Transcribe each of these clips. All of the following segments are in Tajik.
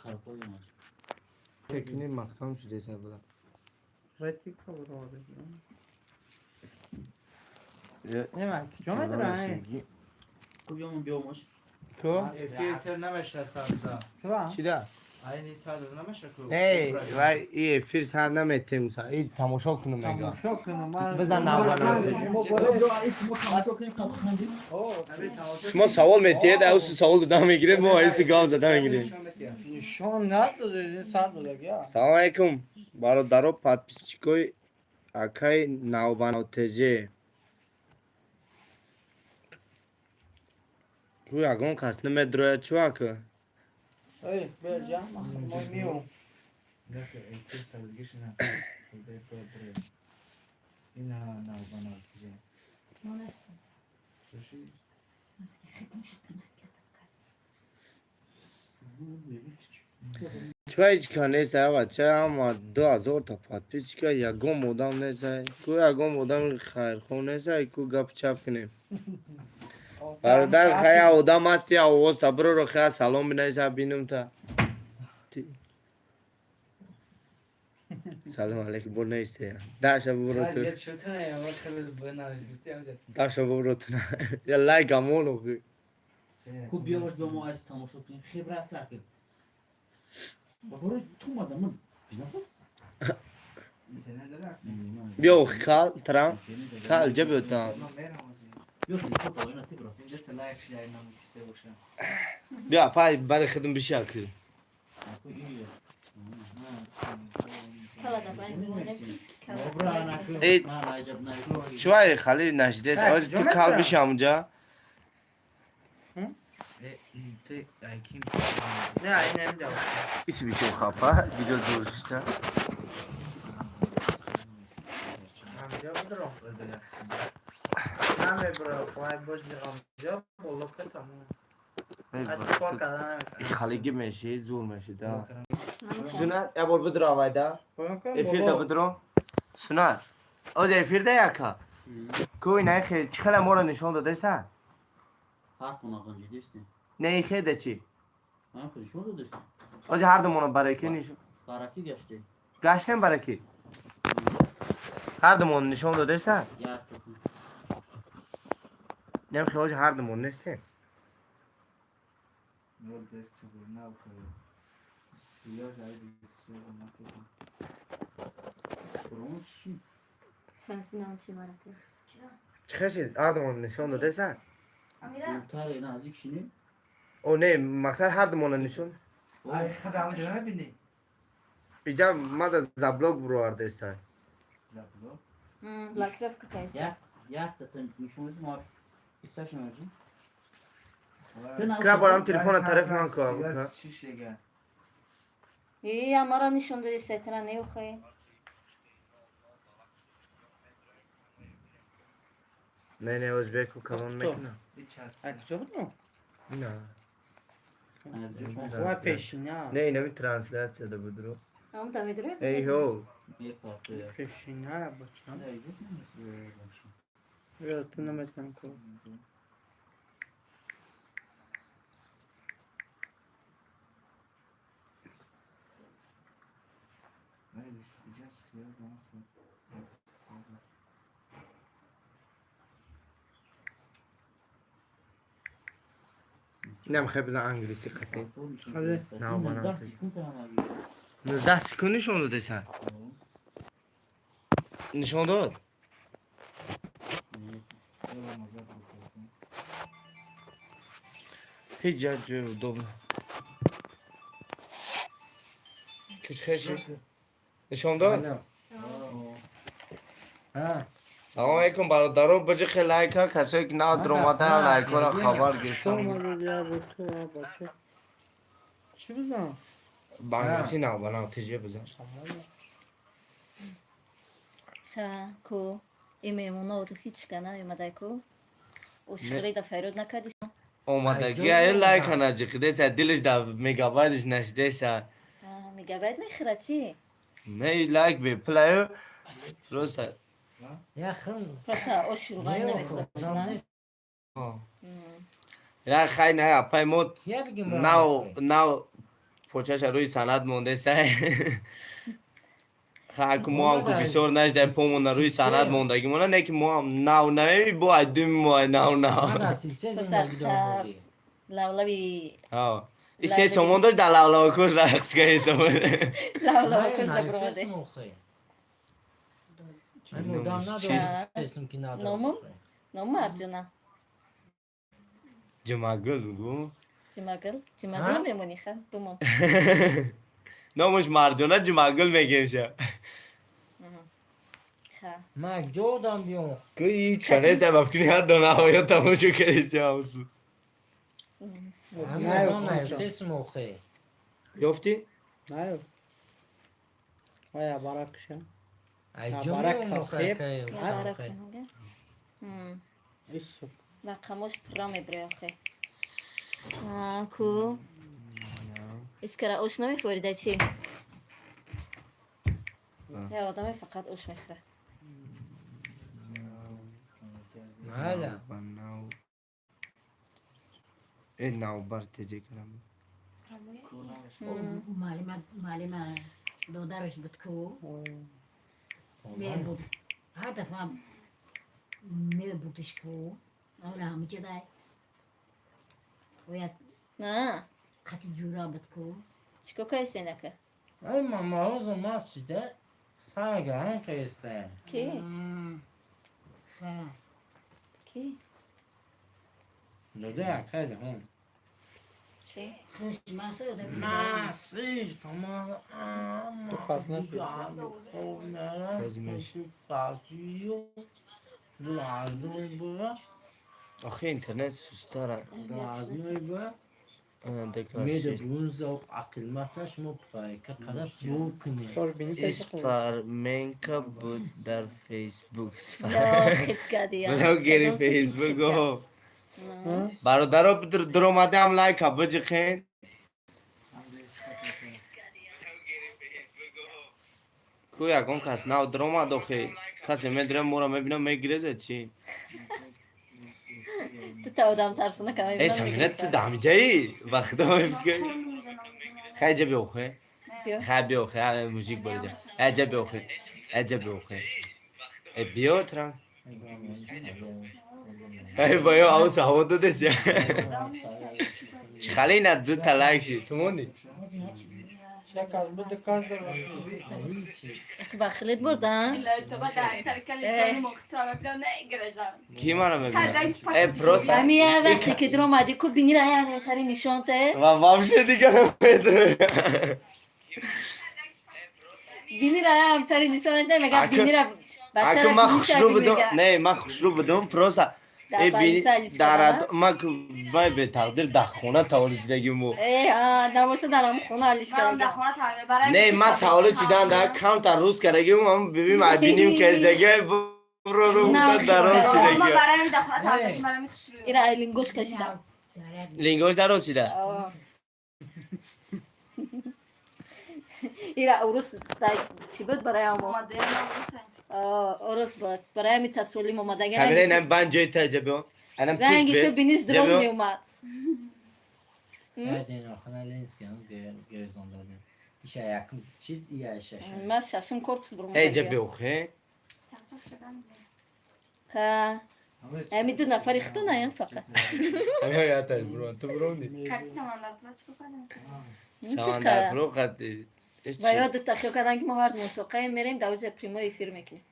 Каракол маш. Текни маҳкам шудеса буда. Ретика буровард. Нема, куҷо медора? Ку биёмон биёмош. Ку? Эфир намеша сарда. Чура? Чида? Айни садр намеша ку. Не, вай и эфир сар наметем, и тамошо кунам мега. Тамошо кунам. Бизан навбанав. Тамошо кунем. Шумо савол метиҳед, ус савол дода мегиред, мо айси гап зада мегирем. Нишон надода, сар дода. Салом алейкум, бародаро, подписчикои акай Навбанав ТЖ. Ку ягон кас намедрояд, чӯ ака? Эй, бия ҷам, мо миём. Эфир сардгиш на. Ина навбанав ТЖ. Молодцы. Слушай, Чӯ ҳеҷ ка нест, ая бача, ҳама 2000 та подписчика, ягон одам нест, ай. Ку ягон одами хайрхоҳ нест, ай, ку гапи чап кунем. Бародар, хая одам ҳасти, овоз та бироро, хая салом бинависа, бинум та. Салом алейкум, бо несте. Даша бибро ту. Я чё кунам, я вот хеле бинавис гуфтам. Даша бибро ту. Я лайк амону. Ку биёмош биёмо айси тамошо кунем. Хибрат так. Баборо ту мада ман. Бинафо? Интернет дора? Биё кал трам. Кал ҷа биё та. Ман мерам ози. Биё телефон та ина тибро. Инҷа та лайк шидай нам кисе боша. Биё пай бари хидм бишак. Ку ие. Эй. Чувай хали нашдес. Оз ту кал бишам ҷа. Ты айким. Не, ай намедам. Иси бишо хапа, видео дуршта. Ҳамҷо будро. Намебро, вай боз ҳамҷо боло катам. Кор карда наметавонам. Халиги меши, зур меши да. Сунат, я бор бидро авайда. Эфир да бидро. Сунат. Оз эфир да яка. Ку ина хе чӣ хела моро нишон додеса? Ҳар тона ғанҷидести. Не хе да чӣ? Ман худ нишон додести. Оз ҳар ду моно бараки нишон. Бараки гаште. Гаштем бараки. Ҳар ду моно нишон додеса? Як. Нем хе оз ҳар ду моно нестем. Нол без чугур нав кар. Сия зайд сия насиба. Курон чи? Чӣ хешид? Ҳар ду моно нишон додеса? Дуртар наздик шинем. О не, мақсад ҳар ду моно нишон. Ай хада амҷа набини. Иҷа мада заблок буровардеста. Забло. Блокировка кайса. Як як та нишон додем ма исаш намаҷи. Кра борам телефона тараф ман ку. Чӣ шега? И амара нишон доди сайтана не ухай. Не, не, ӯзбеку калон мекунам. Ичас. Ай куҷо будам? На. Вай пешина. Не, инами трансляция да будро. Ам там ведро. Эй хо. Пешина бачам. Ё, ту наметавонам ку. Ай иҷа сия насиба. Инам хе бизан англиси қатӣ. Хали. 19 секунд нишон додеса. Нишон дод? Ҳеҷ як ҷои удобно. Кич хеши? Нишон дод? Салом алейкум, бародаро, биҷихе лайка, касое ки нав даромада лайкҳоро хабар гирифтан. Шо я бо ту бача. Чӣ бизан? Ба англиси нав ба нав тиҷе бизан. Ха, ку. И мемоно ҳеч кана омадай ку. Ошхирида файрод накади. Омадаги ай лайка наҷиқидеса, дилиш да мегабайтиш нашидеса. Мегабайт мехӯра чӣ? Не, лайк бепулаю. Просто Просто ош руғани намехӯра. Ра хай на апай мо. Кия бигим? Нав нав почаша рӯи санат монде сай. Ха ку мо ҳам ку бисёр наждай помона рӯи санат мондагимона, не ки мо ҳам нав навеми, бо ай думи мо ай нав нав. Ман аз силсила зиндагӣ дорам ҳозир. Лавлави. И 3 сомон дошт, дар лавлавакош рақс кардем. Лавлавакош забромаде. Ман одам надорам, ки надорам. Номум? Ном Марҷона. Ҷумагул бугу. Ҷумагул, Ҷумагул мемонӣ, ха, бумон. Номаш Марҷона, Ҷумагул мегемша. Ха. Ман ҷо одам биём. Ку ҳеҷ канеса бафкини ҳар дона ҳоё тамошо кардеси ҳамсу. Ҳамин наёфтесум охе. Ёфтӣ? Наёфт. Оя баракша. Ай ҷо Барак меом охе, хеб. акай. Барак мега. Исо. Рақамош пурра мебурӣ охе. Ку. Ишкара ош намефорида чӣ? Я одаме фақат ош мехӯра. Майла. Э, навбар теҷе кардам. Маълима, маълима додараш буд ку, мебуд, ҳар дафъа мебурдиш ку, ола ҳамиҷадай ояд. На. Қати ҷура буд ку. Чико кайсен, ака? Ай, мамаозо мас шида сага ҳан қеста. Ки? Ха. Ки? Дода акай ҳон. Чӣ? Хиш маса. Насиш тамам. Ту пас нашуд. Разумеш. Лазм. Охи, интернет сустара. Лазм. Меда брунза ақилмата шумо пхайка қадар ҷӯ кунед. Тор бини. Испарменка буд дар Фейсбук. Хит кардӣ. Блогери Фейсбук. Бародаро, дуромадаам, лайка биҷиқен. Ку ягон кас нав дуромад охи, касе медирам, моро мебинам, мегиреза чӣ? Ту та одам тарсуна кама. Э, Самира, ту дамҷаи ба худо мефикр. Хай, ҷа биохе. Хай, биохе, мужик бариҷа. Эҷа биохе, эҷа биохе. Э, биё тран. Ай, баё ав саҳво додес. Чӣ хали ина дута лайк шид, ту монди? Як аз буд, кас дор. Ба хилит бурдан. Ки мара мебинад? Э, просто Ами вақте ки дуромадӣ ку, бинира яъне нишонте. Ва вообще дигар намедро. Бинира ҳамтари нишонте, мега бинира. Аку ман хушрӯ будум, не, ман хушрӯ будум, просто э бини дар ма ман бетақдир дар хона таваллуд шудагиму. Э, намоша дар ҳам хона алиш карда. Не, ман таваллуд шудан дар камтар рӯз кардагим, ам бибим, ай биним кардагӣ бро дароз шудагӣ. Ира ай лингош кашидам. Лингош дароз шида. Ира урус чӣ буд барои амо? Урус буд. Барои ами тасолим омадаги. Самира, инам бан ҷои та ҷабио. Анам пушт. Ранги ту биниш дроз меомад. Охана ленски ам герезон додем. Иша якм чиз ия шашум. Ман шашум корпус бурмадам. Эй, ҷабио хе. Ха. Ами ду нафари хуту наям фақат. Ами яташ бурон, ту буронди. Самандарпро қати. Ва ё дута хиёл кардан ки мо ҳар мусоқаем, мерем дар оҷа прямой эфир мекунем.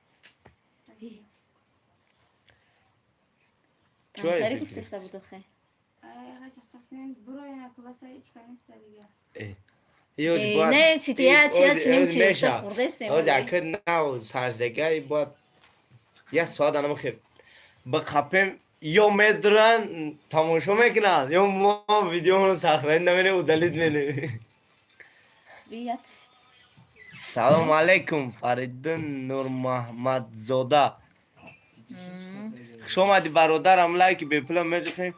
Чой Ҳамтари эфир? Гуфтеса буд охе. Ёз Э, бояд не, чи я чи я чи ним чи меша. хурдесем. Оз ака нав сарждагай бояд як соат анама хеб ба қапем, ё медуран тамошо мекунанд, ё мо видеоро сахранӣ наменем, удалить менем. Бият. Салом алейкум, Фаридун Нурмаҳмадзода, хуш омадӣ, бародарам. Лайки бепула меҷухем.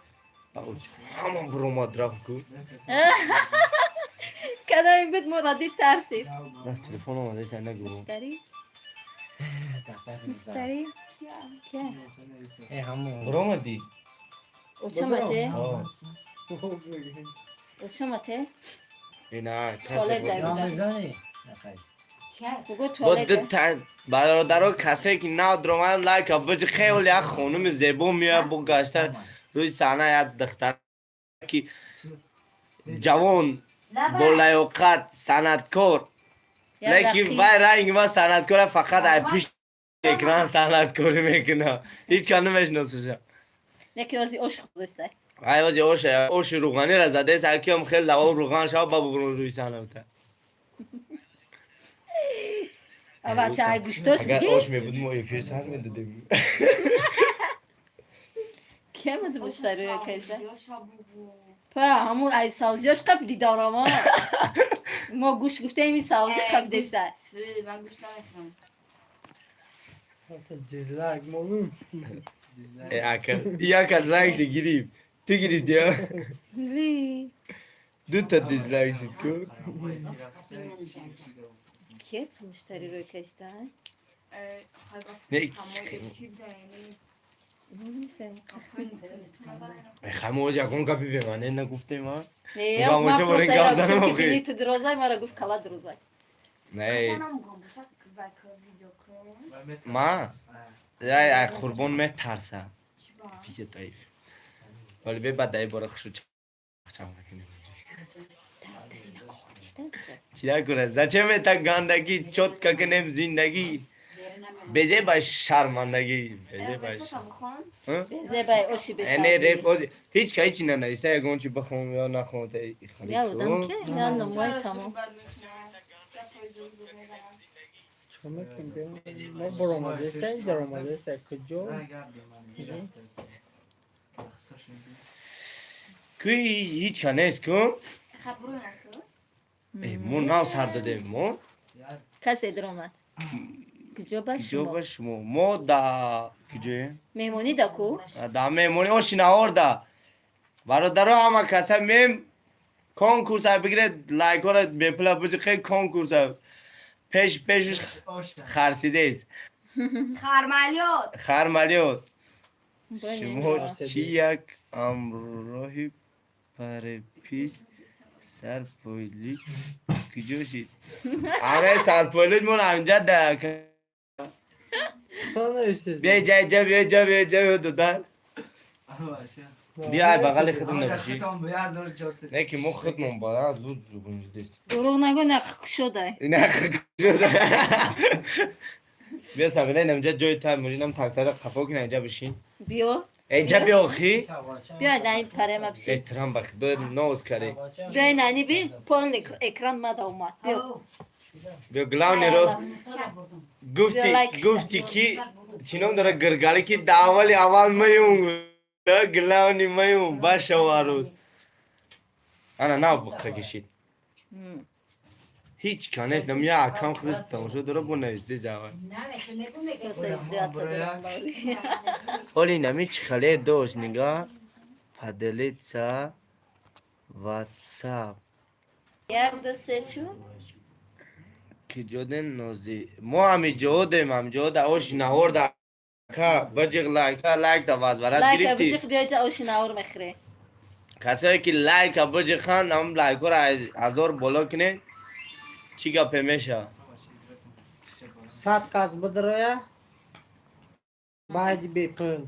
Ҳама буромад, рафт ку. Кадоми буд, мо дид, тарсид. Телефон омада, нагу. Муштарӣ? Муштарӣ? Кия? Э, ҳамон. Буромадӣ. Очамате? Очамате? Ина Туалет касе дай. Ҷон мезанӣ? Бугу бо туалет. ду та бародаро, касе ки нав дуромад, лайка биҷи. Хеле як хонуми зебо меояд, бо гашта рӯи саҳна, як духтар ки ҷавон, бо лаёқат, санъаткор, лекин вай ранги ма санъаткора, фақат ай пишти экран санъаткорӣ мекуна, ҳеҷ кас намешиносаша. Неки ози ош хӯрдастай. Ай ози ош, оши руғанира задест, акиам хел лавоб руған шава, ба бубурон рӯи саҳна бута. Бача, ай гӯштош Агар биги. ош мебуд, мо эфир сар медодем. Кемад муштариро кайса? Па ҳамун ай савзиёш қаб дидорама. Мо гӯшт гуфтаем, ин савзи қаб десай. Ман гӯшт намехӯрам. Дизлайк молум. Э, ака, як аз лайкши гирифт, ту гирифти, а? Дута дизлайк шид ку. Ке муштариро кайста? Не. Хамоҷ ягон гапи бемаъне нагуфтем, а? Не, Мугам ман оча борин просто гап ира занам гуфтам, ки охи. бини ту дурозай, мара гуфт кала дурозай. Не, ма ай ай қурбон метарсам. Фиҷа таиф. Вале бе баъд ай бора хушу чақ мекунем. Чида кура? Зачем это гандаги? Чётко кунем зиндагӣ. Безе ба шармандагӣ. Безе ба. Безебай оши Эне бесавзи. Реп ози. Ҳеҷ ка ҳеҷ нанависа, ягон чи бихон ё нахон та. Я одам ке? Я номой тамом. Чӣ мекунем? Мо баромадестем, даромадестем. Куҷо? Ку ҳеҷ ка нест ку? Э, мо нав сар додем мо. Касе диромад. Куҷо ба Куҷо шумо? Ба шумо? Мо да куҷоем? Меҳмонӣ да ку? Да меҳмонӣ оши наҳорда. Бародаро, ҳама каса мем конкурса бигиред, лайкҳоро бепула биҷиқе, конкурса пеш пешуш харсидест. Хармалёт. Хармалиёт. Шумо чӣ як амроҳи парепис сарпойлик куҷо шид? Амроҳи сарпойлик мон ҳаминҷа да. То нависед. Биё ҷа ҷа, биё ҷа, биё ҷа, биё додар, биё, ай бағали худм набошӣ. Не ки мо худмон бара зуд зубунҷидест. Дурӯғ нагӯ, нақ кушодай. Шуда. Биё, Самира, инамҷа ҷои та муринам таксара қафо кина, инҷа бишин. Биё. Инҷа биё охи. Биё, нани парема бишин. Эҳтирам ба худо ноз кари. Биё, нани би, полный экран мада омад. Биё. Биё, главный ро гуфти. Биё, лайк. Гуфти ки чӣ ном дора, гиргали ки да аввали аввал маюм, главный маюм башава рӯз. Ана нав буққа кишид. Ҳеҷ ка нест, намя акам худаш тамошо дора, бо нависте завал. Просто издеваться дорам. Оли нами чӣ хале дошт, нигаҳ, поделиться, WhatsApp. Як, ду, се, чу? Ки ҷоден нози мо ҳами ҷодем, ҳам ҷода оши наҳорда ка биҷиқ лайка, лайк та вазварат Лайка гирифтӣ. биҷиқ, биё ҷа оши наҳор мехӯре. Касое ки лайка биҷиқанд, ҳам лайкҳоро аз 1000 боло кунед, чӣ гапе меша? 100 кас бидароя. Баъди бепул.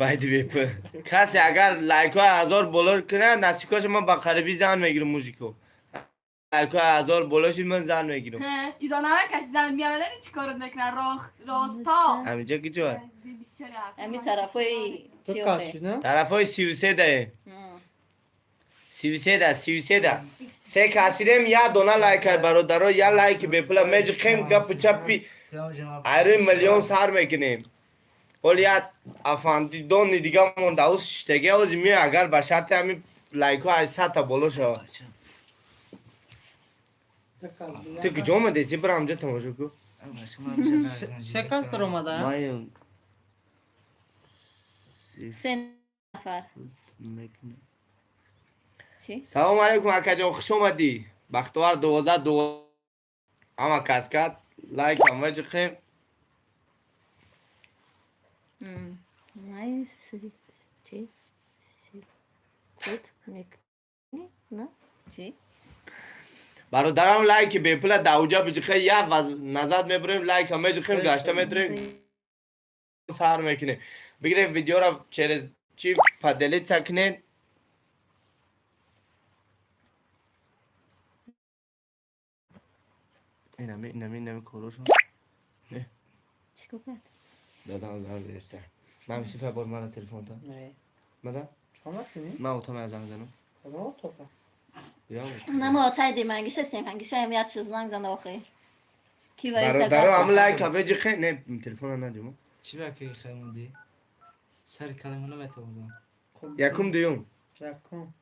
Байди бепул. Касе агар лайкҳои 1000 боло кунад, насибкоша, ман ба қарибӣ зан мегирам. Мужико, лайкҳои 1000 боло шид, ман зан мегирам. Изона каси зан меомадани чӣ корот мекунад? Роста. Ҳаминҷа киҷо? Ҳами тарафҳои Ту чӣ кас охе? шуд, на? Тарафҳои 33 даем. 33 да, 33 да се касирем, як дона лайка, бародаро, як лайки бепула меҷиқем, гапу чапи айрӯи миллион сар мекунем. Ҳоли як афандидони дига монда, ӯ шиштаги ози меояд, агар ба шарти ҳамин лайкҳо аз 100-та боло шавад. Ту кас Ту куҷо омадеси? Бира ҳамҷа тамошо ку. Се кас даромада? Маем. Се нафар. Чӣ? Салому алейкум, акаҷон, хуш омадӣ. Бахтовар 12 ду ҳама каскад лайк ҳам меҷиқем. Май чӣ? Си. Буд мекунӣ? На? Чӣ? Бародарам, лайки бепула давҷа биҷиқе, як назад мебурем, лайка меҷиқем, гашта медурем, сар мекунем. Бигирем, видеоро через чи поделиться кунед. Инами, инами, инами корошон. Чӣ кор кард? Дадам занг зеста. Ман сифа бор мара телефон та. Не. Мада? Чӣ мекунӣ? Ман отама занг занам. Кадом отоқа? Я. На, мо отай димангиша семангиша як чиз занг зана охир. Ки ва Бародаро, ам лайка беҷиқе, не, телефона надимо. Чӣ ба ки хаймонди? Сари калима наметавонам. Якум, дуюм. Якум.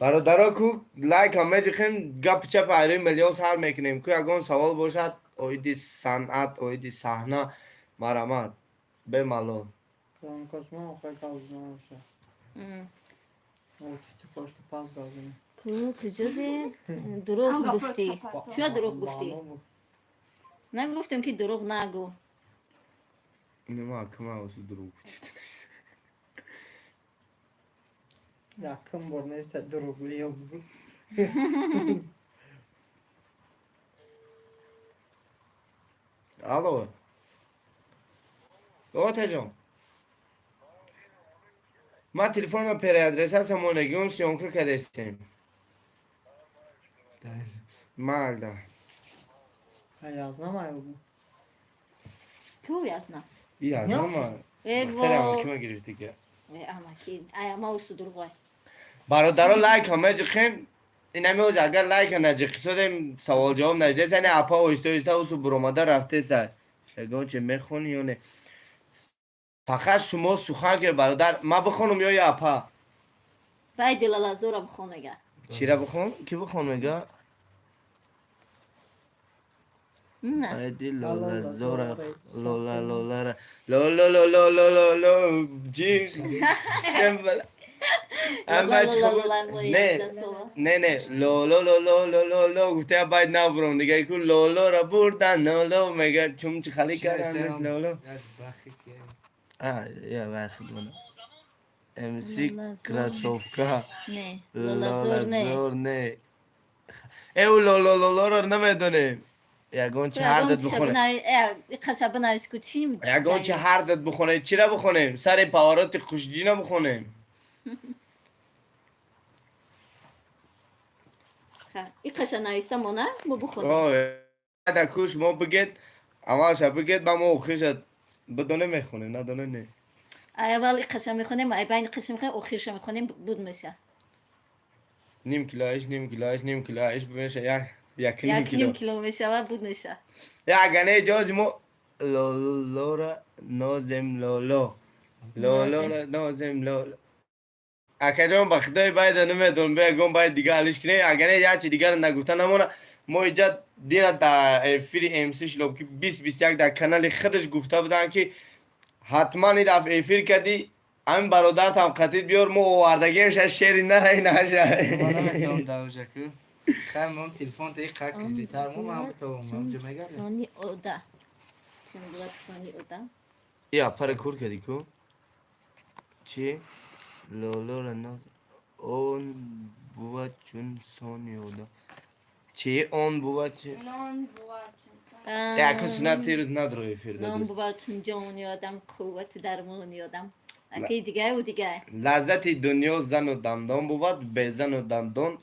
Бародаро, ку лайка меҷиқем, гап чап айрӯи миллион сар мекунем. Ку ягон савол бошад оиди санъат, оиди саҳна, марамат бемалол. Космо охир галзина. Ти кошки пас галзина. Ку куҷо бе? Дурӯғ гуфтӣ. Чия дурӯғ гуфтӣ? Нагуфтем, ки дурӯғ нагӯ. Инама акама осу дурӯғ гуфтӣ. Якум бор нест дурӯғгӯӣ ё бугӯ. Алло. Отаҷон. Ман телефонро переадресация монегиум, съёмка кардестем. Малда. Язнам ай бугӯ. Ку ясна? Язнама. Э Духтари во. амакима гирифти ки. Э, амаки, ай ама усу дурӯғ. Бародаро, лайка меҷиқем. Инами оз агар лайка наҷиқисодем, савол ҷавоб наҷдеса, не, апа оҳиста оҳиста усу буромада рафтеса. Ягон че мехонӣ ё не? Фақат шумо сухан ки, бародар, ман бихонум ё я апа? Вай дилалазора бихон мега. Чира бихон? Ки бихон мега? На. Айди лола зора лола лола ло ло ло ло ло ло ҷи чем. Ла ла ла ла ла. Не, не, не, ло ло ло ло ло ло ло гуфта, байд набуром дига, ку лолора бурдан, лоло мега, чум чи хали карданаш лоло. А я вахи буна МС кроссовка. Не, лолазор не. Лолазор не. Э, у лоло лолоро намедонем. Ягон чи ҳар дад бихоне. Қаша бинавис, ку чӣ? Ягон чи ҳар дад бихоне. Чира бихонем? Сари повороти хушдина бихонем. И қаша нависта мона, мо бихонем. Да, куш мо бигед, аввалша бигед, ба мо охирша бидоне мехонем, надоне не. Ай аввал и қаша мехонем, ай байни қаша мехонем, охирша мехонем, буд меша. Ним килоиш, ним килоиш, ним килоиш меша, як як ним Як ним кило. кило мешава, буд меша. Ягане ҷози мо лолора нозем, лоло лолора нозем, лоло. Акаҷон, ба худои байда намедонам, бе ягон байд дига ҳалиш кинем, агане як чи дигара нагуфта намона. Мо иҷа дира дар эфири МС Шлобки 2021 дар канали худаш гуфта буданд, ки ҳатман ин дафъ эфир кардӣ, ҳамин бародартам қатид биёр, мо овардагиша шери нараи наша. Наметавонам давҷа ку. Хай, мом телефон таи қак киждитар, мо ман битавонам, ҷо мегардем. Сони ода. Чун буд сони ода. Я пара кур кардӣ ку чи лолора ноз он бувад чун сони ода, чи он бувад чи. Нон бувад чун Яку сунат рӯз надро эфир. Нон дадӣ. бувад чун ҷони одам, қуввати дармони одам. Аки дигар у дигар. Лаззати дунё зану дандон бувад, безану дандон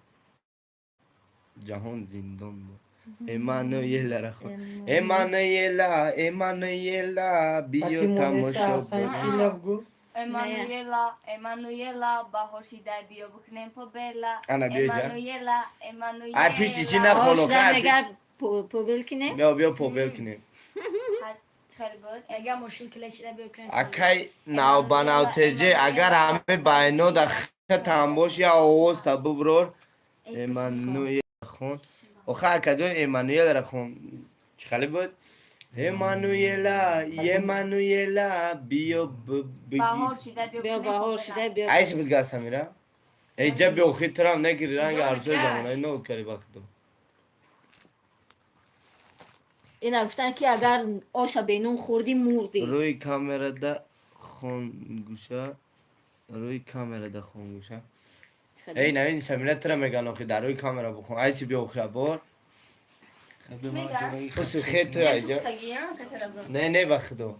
ҷаҳон зиндон буд. Эммануэлара хон, Эммануэла, Эммануэла, биё тамошо бибин. Эммануэла, Эммануэла, баҳор шида биё бикунем побела. Ана, биё ҷа. Эммануэла, Эммануэла. Ай, пишти чӣ нахоно. Ошда Хай. мега побел кинем. Биё, биё, побел кинем. Ҳаст чӣ буд? Мега мошин килешида биё кунем. Акай навбанавтеҷе, агар ҳаме байнода хатам бош, я овоз та буброр. Эммануэла хон. Оха, акаҷон, Эммануэлара хон. Чӣ хали буд? Эммануэла, Эммануэла, биё бигӣ. Баҳор шида биё Биё бикунем баҳор побела. шида биё. Айси бизгар, Самира. Эҷа биё, охир трам негири, ранги арзои замонаи ноз кари вақту. Ина гуфтанд, ки агар оша бенун хӯрдӣ, мурдӣ. Рӯи камерада хонгӯша. Рӯи камера да хомӯша. Эй, навин, Самира, тира меган, охи дар рӯи камера бухон. Айси, биё, охи, бор. Усу хет айҷа. Не, не, ба худо.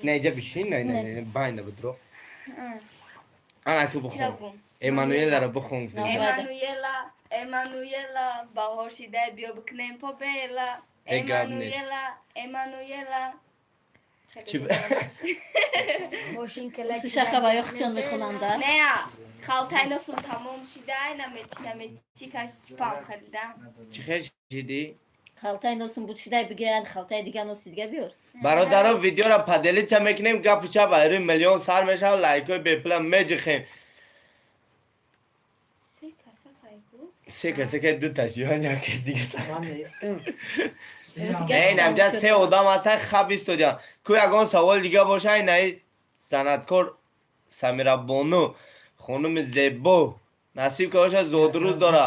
Не, иҷа бишин, не, не, не, байна бидро. Ана ку бухон. Эммануэларо бухон. Эммануэла, Эммануэла, баҳор шида, биё бикунем побела. Эммануэла, Эммануэла. Чӣ? Сушаха ва ёхчон мехонанда. Не, халтаи носум тамом шида, намечи, намечи, каш чипам харида. Чӣ хел шидӣ? Халтаи носум буд шидай, бигиран халтаи дига, носи дига биёр. Бародаро, видеоро поделиться мекунем, гапу чап айрӯи миллион сар мешавад, лайкҳои бепула меҷихем. Се каса кайгу? Се каса кай, ду таш ё як кас дига. Ман нестам. Не, инамҷа се одам ҳастан, хаб истодиям. Ку ягон савол дига боша, инаи санъаткор Самирабону хонуми зебо, насиб ка боша, зодрӯз дора,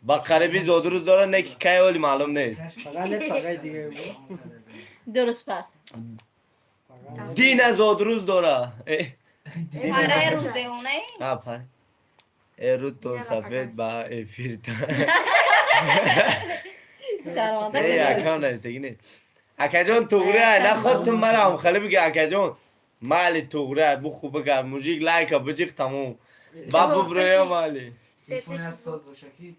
ба қариби зодрӯз дора, не ки кай оли маълум нест. Фақат не, фақат дига. 2 рӯз пас. Дина зодрӯз дора. Параи рӯз деонай? А, паре рӯто сафед ба эфир. Шарманда. Акам наистагӣ не, акаҷон, туғри на худтун мара ҳамхалӣ биги, акаҷон, майли, туғри буху бигар, мужик, лайка биҷиқ, тамом, ба буброя, майли. Телефон аз сод боша ки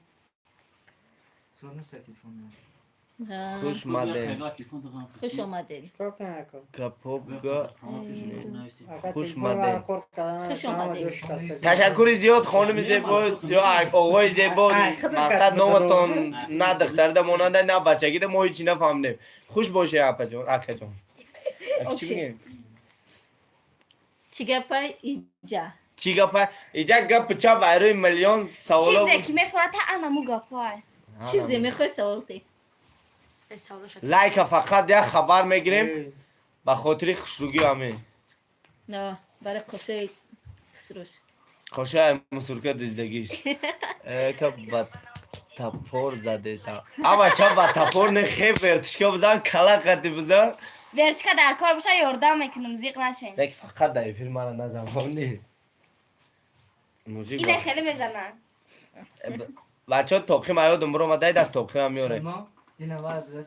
сод нест телефон. Хуш омадед. Хуш омадед. Чикор кунам, ака? Капопга. Ака, Хуш телефон омадед. мара кор кардан, Хуш ҳама омадед. ҷо шикаста. Ташаккури зиёд, хонуми зебо ё оғои зебо. Мақсад, номатон на духтарида монанда, на бачагида, мо ҳечи нафаҳмидем. Хуш бошед, апаҷон, акаҷон. Чӣ бигем? Чӣ гапай иҷа? Чӣ гапа иҷа? Гапу чап айрӯи миллион саволо. Чизе ки мефурата, анаму гапай. Чизе мехоҳи савол ти? Лайка фақат як хабар мегирем ба хотири хушругӣ, ҳамин. На, барои қошаи хусруш. Қошаи мусурка диздагиш эка ба топор задеса. Ама ча ба топор не, хе вертишка бизан, кала қати бизан. Верчика дар кор боша, ёрдам мекунам, зиқ нашен. Нек, фақат дар эфир мара назан, фаҳмидӣ, мужик. Ине хеле мезанам. Бачаҳо, тоқим аёдум биромад, дай даст, тоқимам меоре.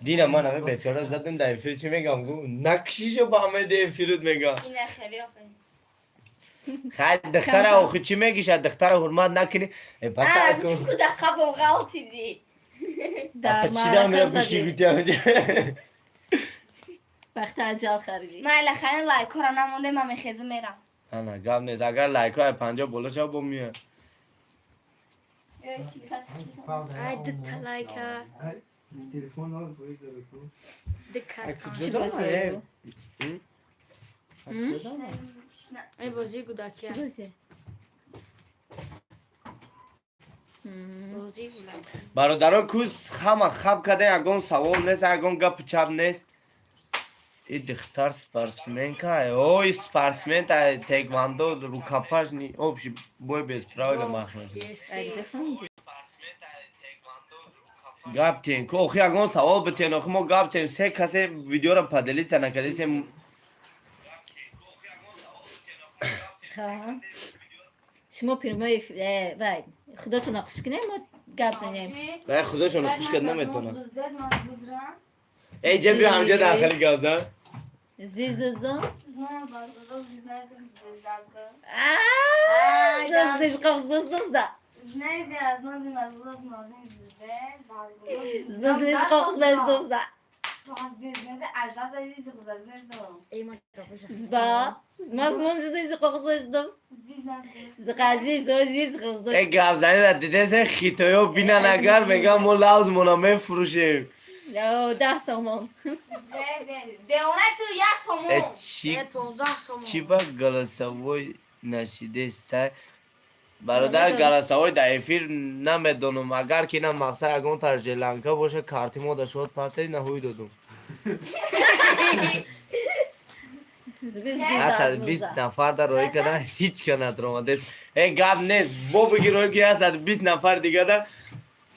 Дина ман ҳаме бечора задем дар эфир, чӣ мегам, гу накшишо ба ҳамаи эфирут мегам. Ине хеле охи. Хай, духтара охи чӣ мегиша, духтара ҳурмат накунӣ, э, баса кун. Чуку даққа ғалтиди. Дар Чӣ дам маърака биши задем. гутиам. Бахта аҷал харидӣ. Майла, хайна, лайкора намонде, ман мехезу мерам. Ана, гап нест, агар лайкҳои 50 боло шава, бо меояд. Ай, дута лайка. Телефон ол фоиз дора ку. Дикас. Чӣ бозӣ? Ай, бозии гудакия. Чӣ бозӣ? Бозии гудак. Бародаро, кӯз ҳама хаб карда, ягон савол нест, ягон гапу чап нест. И духтар спортсменка, ой, спортсмен, тэквондо, рукопашный, общий бой без правила махмад. Аҷа фаҳмидӣ? Гап тен ку, охи, ягон савол битен, охи, мо гап тем, се касе видеоро поделиться накардесем. Ха. Шумо прямой вай худотона хуш кунем, мо гап занем. Вай, худошон хуш кард наметонад. Эй, ҷа биё, ҳамҷа дар хали гап зан. Зиз биздам. Ай, Зиз қоғыз биздумзда. Зиз қоғыз биздумзда. Зба. Мазнун зиз қоғыз биздум. Зқази зозиз ғыздум. Э, гапзанира дидесе, хитоё бинан, агар мегам, мо лавзмона мефурӯшем. 10 сомон. Э, чӣ? Чӣ ба голосовой нашидестай, бародар? Голосовой дар эфир намедонам, агар ки на мақсад ягон тар желанка боша, карти мо да шод партаи наҳуй додум. 120 нафар дар роҳӣ кардан, ҳеҷ ка натромадест. Э, гап нест, бо бигир, роҳӣ ки 120 нафар дигада,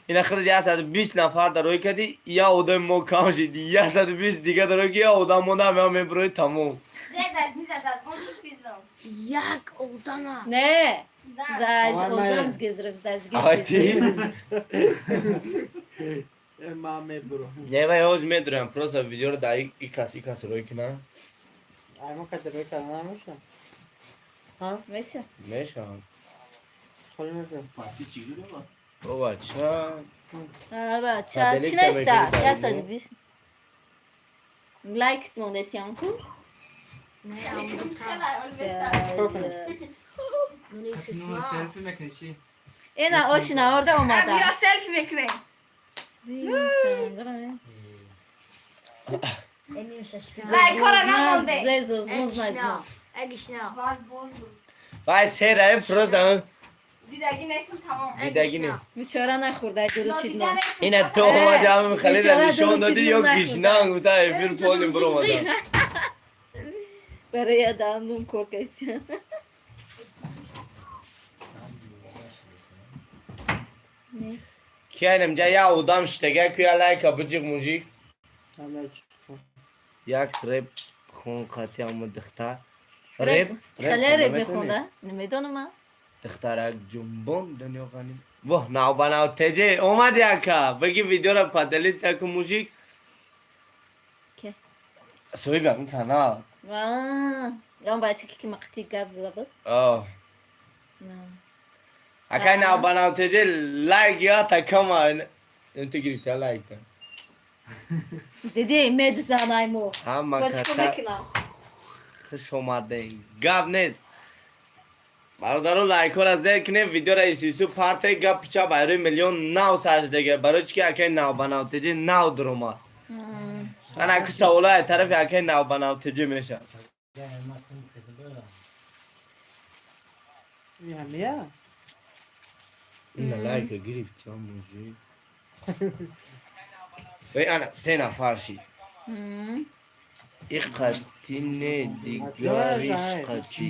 ина худат 120 нафар дар роҳӣ кардӣ, я одами мо кам шид, 120 дига дар роҳӣ ки я одам монда, ҳама мебирои, тамом. Як одама. Не, за озам згизрив, за Ати. Ма мебро. Не, вай ҳоз медурам, просто видеоро дар и кас и кас рӯй кунам. Ай мо каде рӯй карда намеша? Ҳа? Меша. Мешавам. Холи мебро. Фати чӣ гирифт? О, бача. Аба, ча, чӣ неста? 120. Лайк мондесиям ку? Не, амдута. Нуни сисма. Селфи мекунӣ чӣ? Ина ошина орда омада. Биё селфи мекунем. Лайкора намонде. Зезоз, музназно. Эгишна. Вар бозуз. Вай сераем просто Дидаги нестам тамом. дидаги не. Бичора нахӯрда дурусид Нодида мо. нестам. Ина ту омади ҳамин халила Бечора нишон додӣ ё дурусид нахӯрда. гишнан гуфта эфир полим биромада. Барои дандун кор кайсиан. Ки айнам ҷа як одам шитага ку я лайка биҷиқ мужик. Ама чӣ? Як реп хон қати ама духтар. Реп? Чале реп мехонда? Намедонам ман. Духтарак ҷунбон дунё ғаним. Воҳ, навбанав теҷе омад яка. Баги видеоро поделиться ку мужик. Ке? Соҳиби ҳамин канал. Аа, он бачаке ки мақти гап зада буд. О. На. Акай навбанав теҷе лайк я такама. Ту гирифта лайк та. Диди медзанай мо. Ҳама Бо чӣ кор каса мекунам? Хуш омадем. Гап нест. Бародаро лайкҳоро зер кунем, видеоро исису парте гап пича байрои миллион нав саждага. Барои чӣ ки акай навбанав теҷе нав дуромад. Ман аку саволо аз тарафи акай навбанав теҷе мешавад. Ин ҳамия? Ина лайка гирифт ча мужик. Эй ана се нафар шид. И қати не дигариш қати.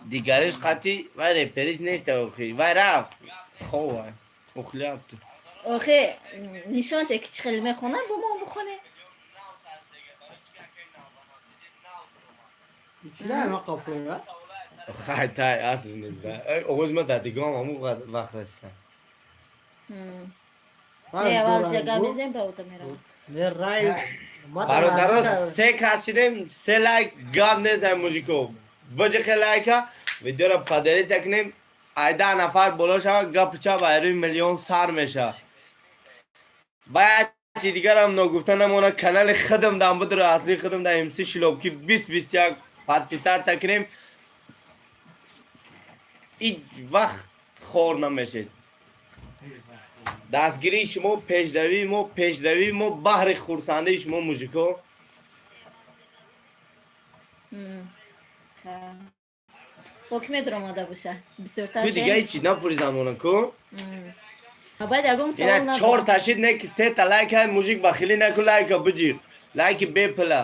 Дигариш қати вай репериш нест охи. Вай рафт. Хо вай. Охляпту. Охе, нишон те ки чӣ хеле мехонам, бо мо бихоне. Чӣ дар ма қафлера? Хай тай аср нест. Овоз ма дар дигам ҳамун вақт расида. Не, аввал ҷа гап мезанем, ба ода меравам. Не рай. Бародаро се кас шидем, се лайк гап нест ай мужико. Биҷиқе лайка, видеоро поделиться кунем. Ай 10 нафар боло шава, гап ча байрои миллион сар меша. Баъд чи дигарам ногуфта намона канали худам дам будро асли худам да МС Шилобки 2021 подписаться кунем. Ҳеҷ вақт хор намешед. Дастгирии шумо пешравии мо, пешравии мо баҳри хурсандии шумо мужико. Бо ки медуромада боша? Бисёртар Ту дига ҳеҷ чиз напурсам она ку? Баъд ягон савол Ина чор ташид не ки се та лайк ҳай мужик бахилӣ наку лайка биҷиқ. Лайки бепила.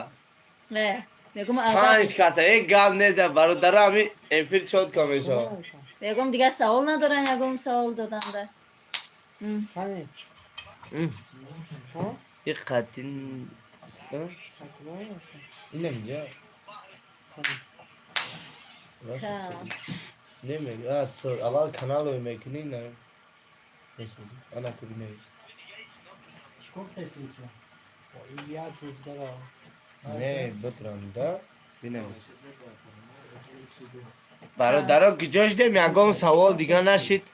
Не, мегум аввал Панҷ каса э гап неза бародаро ҳами эфир чотка мешавад. Ягон дигар савол надоран, ягон савол доданда. Қани? И қатин инам ҷа. Немег, аввал каналро мекунӣ на. Ана ку бинавис. Чикор кардӣ чо? Я дигара. Не, битрам да. Бинавис. Бародаро киҷо шудем ягон савол дига нашид.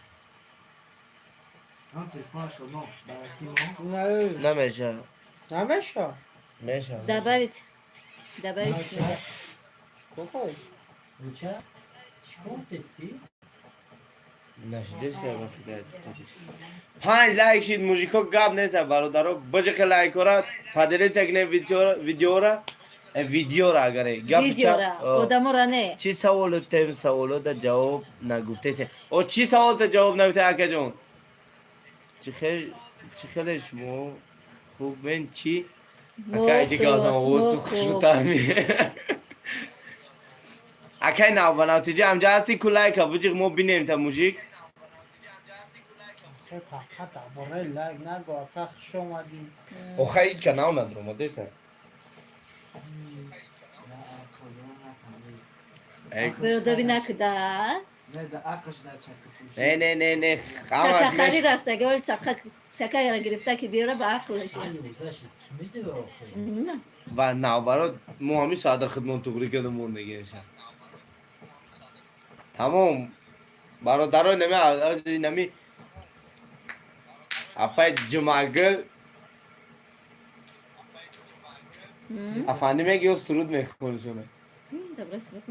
Намеша. Намеша? Меша. Добавить. Добавить. Чикор кардӣ? Уча? Чикор кардӣ? Нашидеса вақт. Панҷ лайк шид мужико гап нест бародаро биҷиқе лайкора поделиться кунем видеора видеора агаре гап Видеора, одамора не. Чӣ саволу тем саволода ҷавоб нагуфтесе. О чӣ саволта ҷавоб нагуфте акаҷон? Чӣ хеле шумо хуб мен чӣ? Акай дига азам овоз ту хушрӯтар ми. Акай навбанавтиҷа ҳамҷа ҳасти ку лайка биҷиқ мо бинем та мужик. Фақат дар бораи лайк нагӯ, ака хуш омадӣ. Охай ҳеҷ канал надорам, одеса. Беодоби накуда. Не, да ақлш да чака фурӯшӣ. Не, не, не, не. Чакахарӣ рафтага, оли чака чакаро гирифта ки биёра ба ақлш. Ва наоборот, мо ҳамин соата худмон туғрӣ карда мондагиаша. Тамом. Бародаро, нами нами апай Ҷумъагул афанди меги ё суруд мехоншона. Добре, суруд.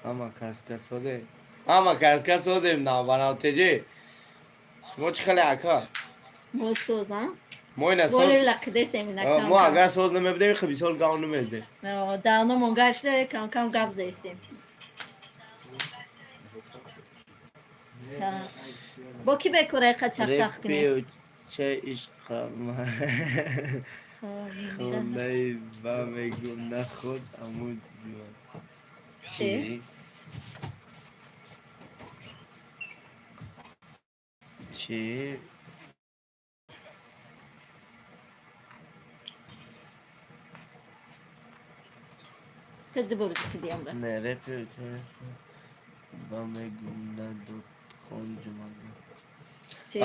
Ҳама каска созем. Ҳама каска созем навбанавтеҷи. Шумо чӣ хеле, ака? Мо созам. Мо ина соз. Боли лақидесем ина кам. Мо агар соз намебудем, хи бисёр гав намездем. Давно монгар шуда, кам кам гап зестем. Бо ки бекора иқа чақчақ кунем? Че ишқа хонаи ба мегум наход аму. Чӣ? Чӣ? Ту дубор кидиамра. Не, репи ба мегум надод хон Ҷумъагул. Чӣ?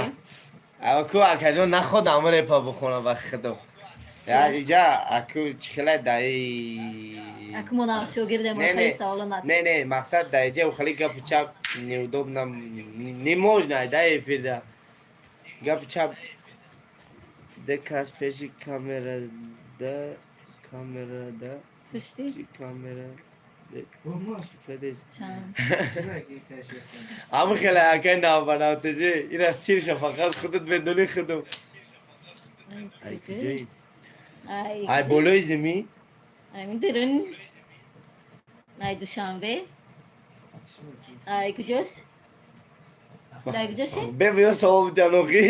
Аку, акаҷон, наход аму репа бихонам, ба худо. Я иҷа аку чӣ хеле даи. Аку мо шогирдем, Не, хеле не. саволо над. Не, не, мақсад дар иҷа хеле гапу чап неудобно, не можно да эфирда. Гапу чап де кас пеши камерада Пушти? чӣ камера чӣ кадес? Чанд? Ама хеле акай навбанавтеҷи ира сирша фақат худат медони худум. Ай куҷои? Ай. Ай болои зимин? Ай мидурун. Ай Душанбе. Ай куҷош? Дай куҷоши? Бебиё савол бидиҳан охи.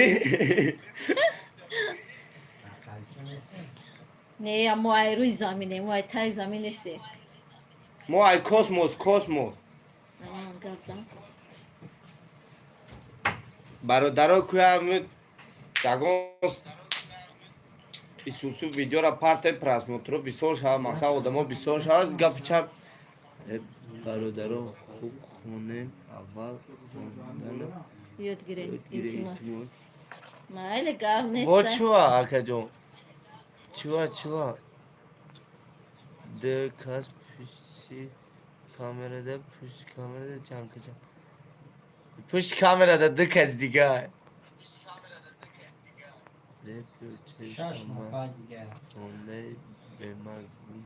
Не, мо ай рӯи заминем, мо ай таи замин нестем. Мо ай космос, космос. Гап зан. Бародаро, куя ягон исусу видеора парте, просмотро бисёр шава, мақсад одамо бисёр шава, гапу чап. Бародаро, хуб хонем, аввал хондана Ёд гирем, ёд гирем, илтимос. илтимос. Майли, гап Бо нест. чуа, акаҷон, чуа, чуа? Д кас пушти камерада, пушти камерада чанд каса? Пушти камерада ду кас дигар. Шаш нафар дигар. Хонаи бемагум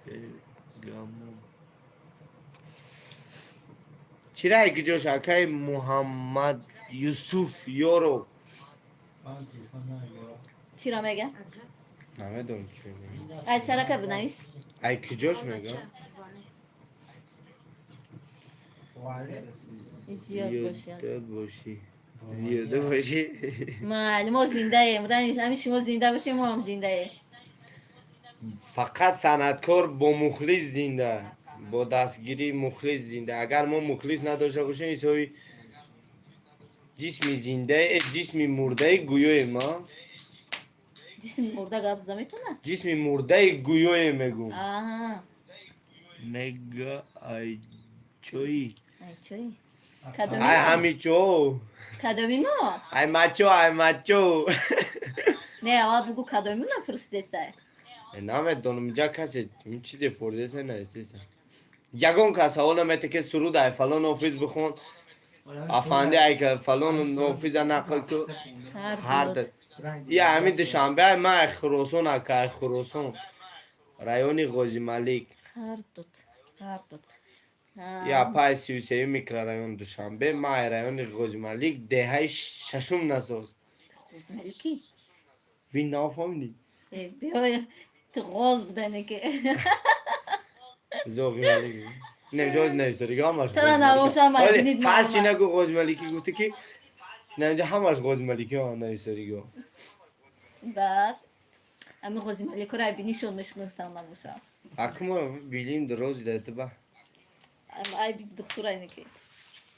бегамум чира куҷош, акаи Муҳаммад Юсуф Ёров? Ман телефон намегирам. Чиро мега? Намедонам, ки мегӯям. Ай сарака бинавис. Ай куҷош мегӯям? Зиёд бошад. Зиёда бошӣ, зиёда бошӣ. Майли, мо зиндаем. Ҳамин шумо зинда бошем, мо ҳам зиндаем. Фақат санъаткор бо мухлис зинда, бо дастгирии мухлис зинда. Агар мо мухлис надошта бошем, ҳисоби ҷисми зиндаи ҷисми мурдаи гӯёем, а? Ҷисми мурда гап зада метавонад? Ҷисми мурдаи гӯёе мегӯм. Аҳа. Мега ай чои? Ай чой? Кадоми? Ай ҳамичо. Кадоми мо? Ай мачо, ай мачо. Не, аввал бугӯ, кадоми мо пурсидестай? Намедонам, инҷа касе ин чизе форидеса наистеса. Ягон кас савол намета, ки суруд ай фалон офис бихон, афанди, ай фалон офиза нақл ку. Ҳар Ҳар дуд. Я ҳамин Душанбе, ай ман ай Хуросон, ака, ай Хуросон, райони Ғозималик. Ҳар дуд. Ҳар дуд. Я пай 33-юм микрорайон Душанбе, ман ай райони Ғозималик, деҳаи шашум насоз. Ғозималики? Ви нафаҳмидӣ? Биё, ту ғоз будане ки. Зоғималик не, ҷоз нависарига ҳамаш. Тара набошам, ай бинид. Ҳарчи маълумат. нагу Ғозималикӣ гуфтӣ, ки не, инҷа ҳамаш Ғозималикӣ нависарига. Баъд ами Ғозималикро ай бинишон мешиносам набошам. Акмо билим рози датба. Ай духтурайне ки.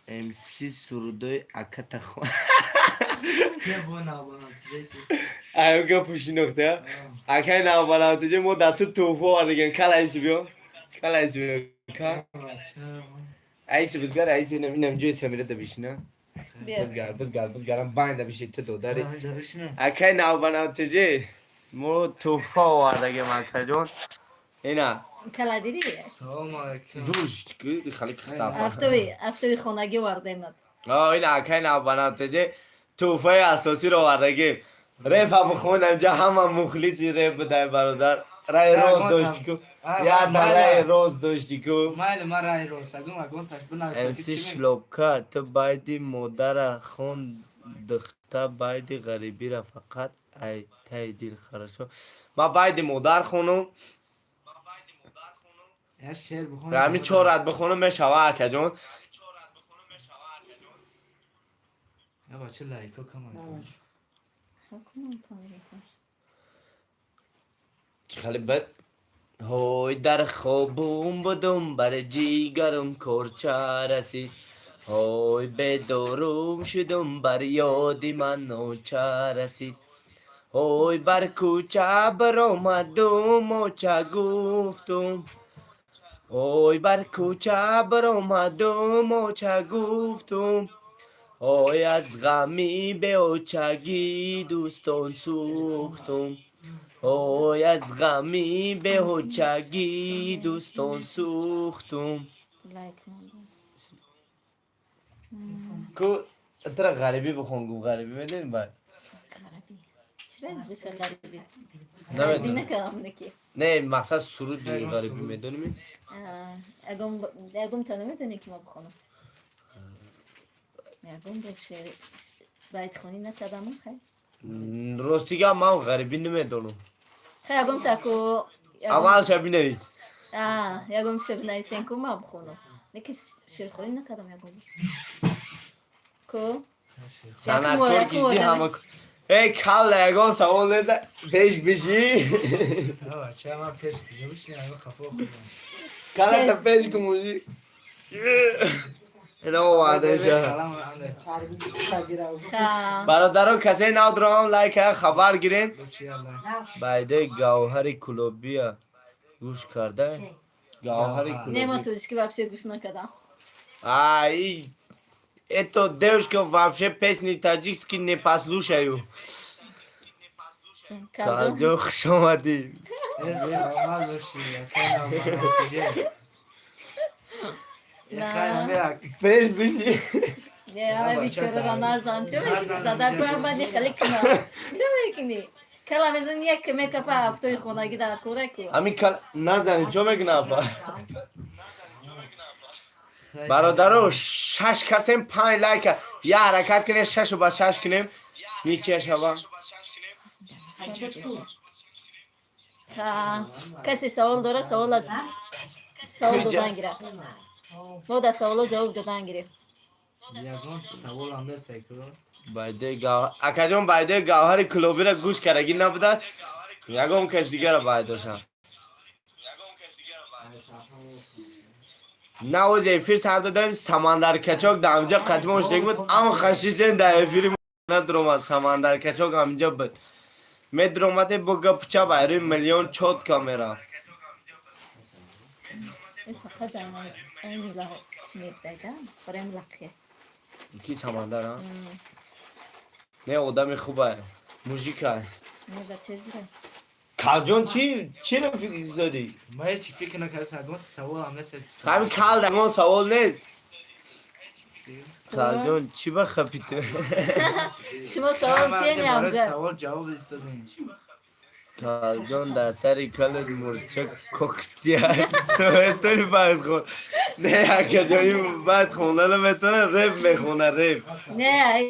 МС сурудои аката хон. Бо навбанатиҷа. Ай гапу шинохта, акай навбанавтиҷа, мо дар ту тӯҳфа овардагем, калайси биё. Кала айси ка. Айси бизгар, айси инам ҷои Самира да бишина. Бия. Бизгар, бизгар, бизгарам байн да биши ту додари. Ҳаминҷа бишинем. Акай навбанавтиҷи мо тӯҳфа овардагем, акаҷон. Ина. Кала дидӣ? Салому алайкум. Душ хали хитаб. Афтови хонагӣ овардемад. О, ина акай навбанавтиҷи тӯҳфаи асосиро овардагем. Репа бихон, инҷа ҳама мухлиси реп будай, бародар. Раи рост дошти ку. Я да раи рост дошти ку. Майли, ман раи рост агум агон таш бинависам ки МС чӣ мегӯ. Шлопка, ту байди модара хон, духта байди ғарибира фақат ай таи дил. Хорошо. Ма байди модар хонум. Я шеър бихон. Ҳамин чор рад бихонум мешава, акаҷон. Я бача лайко кама. Чӣ хеле бад. Ҳой, дар хобум будум, бар ҷигарум корча расид. Ҳой, бедорум шудум, бар ёди ман ноча расид. Ҳой, бар кӯча баромадум, оча гуфтум. Ҳой, бар кӯча баромадум, оча гуфтум. Ҳой, аз ғами беочагӣ дӯстон сӯхтум. Ҳой, аз ғами беочагӣ дӯстон сӯхтум. Лайк мондам. Ку тра ғарибӣ бихон, гу ғарибӣ медонӣ баъд? Ғарибӣ. Чира боша ғарибӣ? Ғарибӣ Намедонам. накардам неки. Не, мақсад суруди ғарибӣ медонӣ? Ягон ягон та намедонӣ ки ма бихонам. Ягон бор шеър байтхонӣ накардам, хай. Рости гап, ман ғарибӣ намедонам. Хай, ягон та ку Аввалша бинавис. А, ягон шеър бинависен ку ма бихонам. Неки шеърхонӣ накардам ягон бор. Ку? Санъаткор Якум кишди одам. ҳама. Эй, калла, ягон савол нест, пеш бишӣ. Я бача ман пеш куҷо бишинам, ягон қафо хӯрдам. Калла та пеш ку мужи. Ина овардаша. Қалам анда. Ха. Бародарон, касе нав дурам лайка хабар гирен. Гуфт чи ялла. Байдаи Гавҳари Кулобия гӯш карда? Гавҳари Не, ма Кулоби. тоҷикӣ вообще гӯш накардам. Ай, это девушка вообще песни таджикские не послушаю. Калҷон. Калҷон, хуш омадӣ. Э, саломат бошӣ, акай навбанавтиҷи. На. Хай, мера. Пеш бишӣ. Не, ай бечораро назан. Чӣ мекунӣ? Садар ку баъди хеле кунам. Чӣ мекунӣ? Кала мезани як мекафа ҳафтои хонагӣ дар кура ку. Ҳамин кал назанӣ чо мекуна афа? Бародаро, шаш касем, панҷ лайка. Я ҳаракат кунем, шашу ба шаш кунем. Ничия шава. Ха, касе савол дора, савола савол додан гира. Мо дар саволо ҷавоб додан гирем. Ягон саволам нест ку. Байдаи Гавҳар, акаҷон, байдаи Гавҳари Кулобира гӯш кардагӣ набудааст. Ягон кас дигара байдошам. Навоз эфир сар додаем, Самандар Качок дар ҳамҷа қатмон шудагӣ буд, ам хашишдем дар эфири надуромад. Самандар Качок ҳамҷа буд. Медуромаде бо гапча байрӯи миллион чётко мерафт. Фақат айни мегдага бароям лақия. Ки Самандар, а? Не, одами хубае. Мужика. Не, бача зура. Калҷон, чӣ чиро фикр зодӣ? Ман ҳеҷ фикр накардам, ягон саволам нест. Ҳамин кал ягон савол нест. Калҷон, чӣ ба хапи ту? Шумо савол тиен Барои ямга. савол ҷавоб истодем. Калҷон, дар сари калат мурча кокстия. Тои бад хон. Не, акаҷони, бад хонда наметавона, реп мехона, реп. Не, ай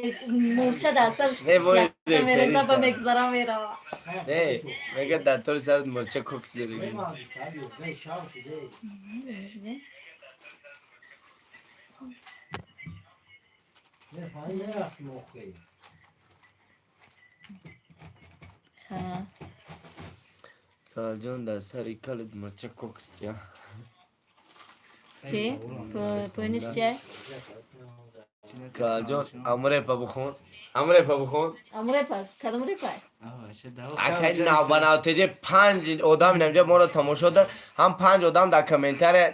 мурча дар сарш Не, вой, мереза ба рефериста. мегзара мерава. Не, мега дар тори сарат мурча кокстия диги. Ха. Калҷон, дар сари калат мурча кокстия. Чӣ? Поиниш чия? Калҷон, амрепа бухон. Амрепа бухон. Амрепа, кадом репа? Акай навбанав теҷе панҷ одам инамҷа моро тамошо дор. Ҳам панҷ одам дар комментария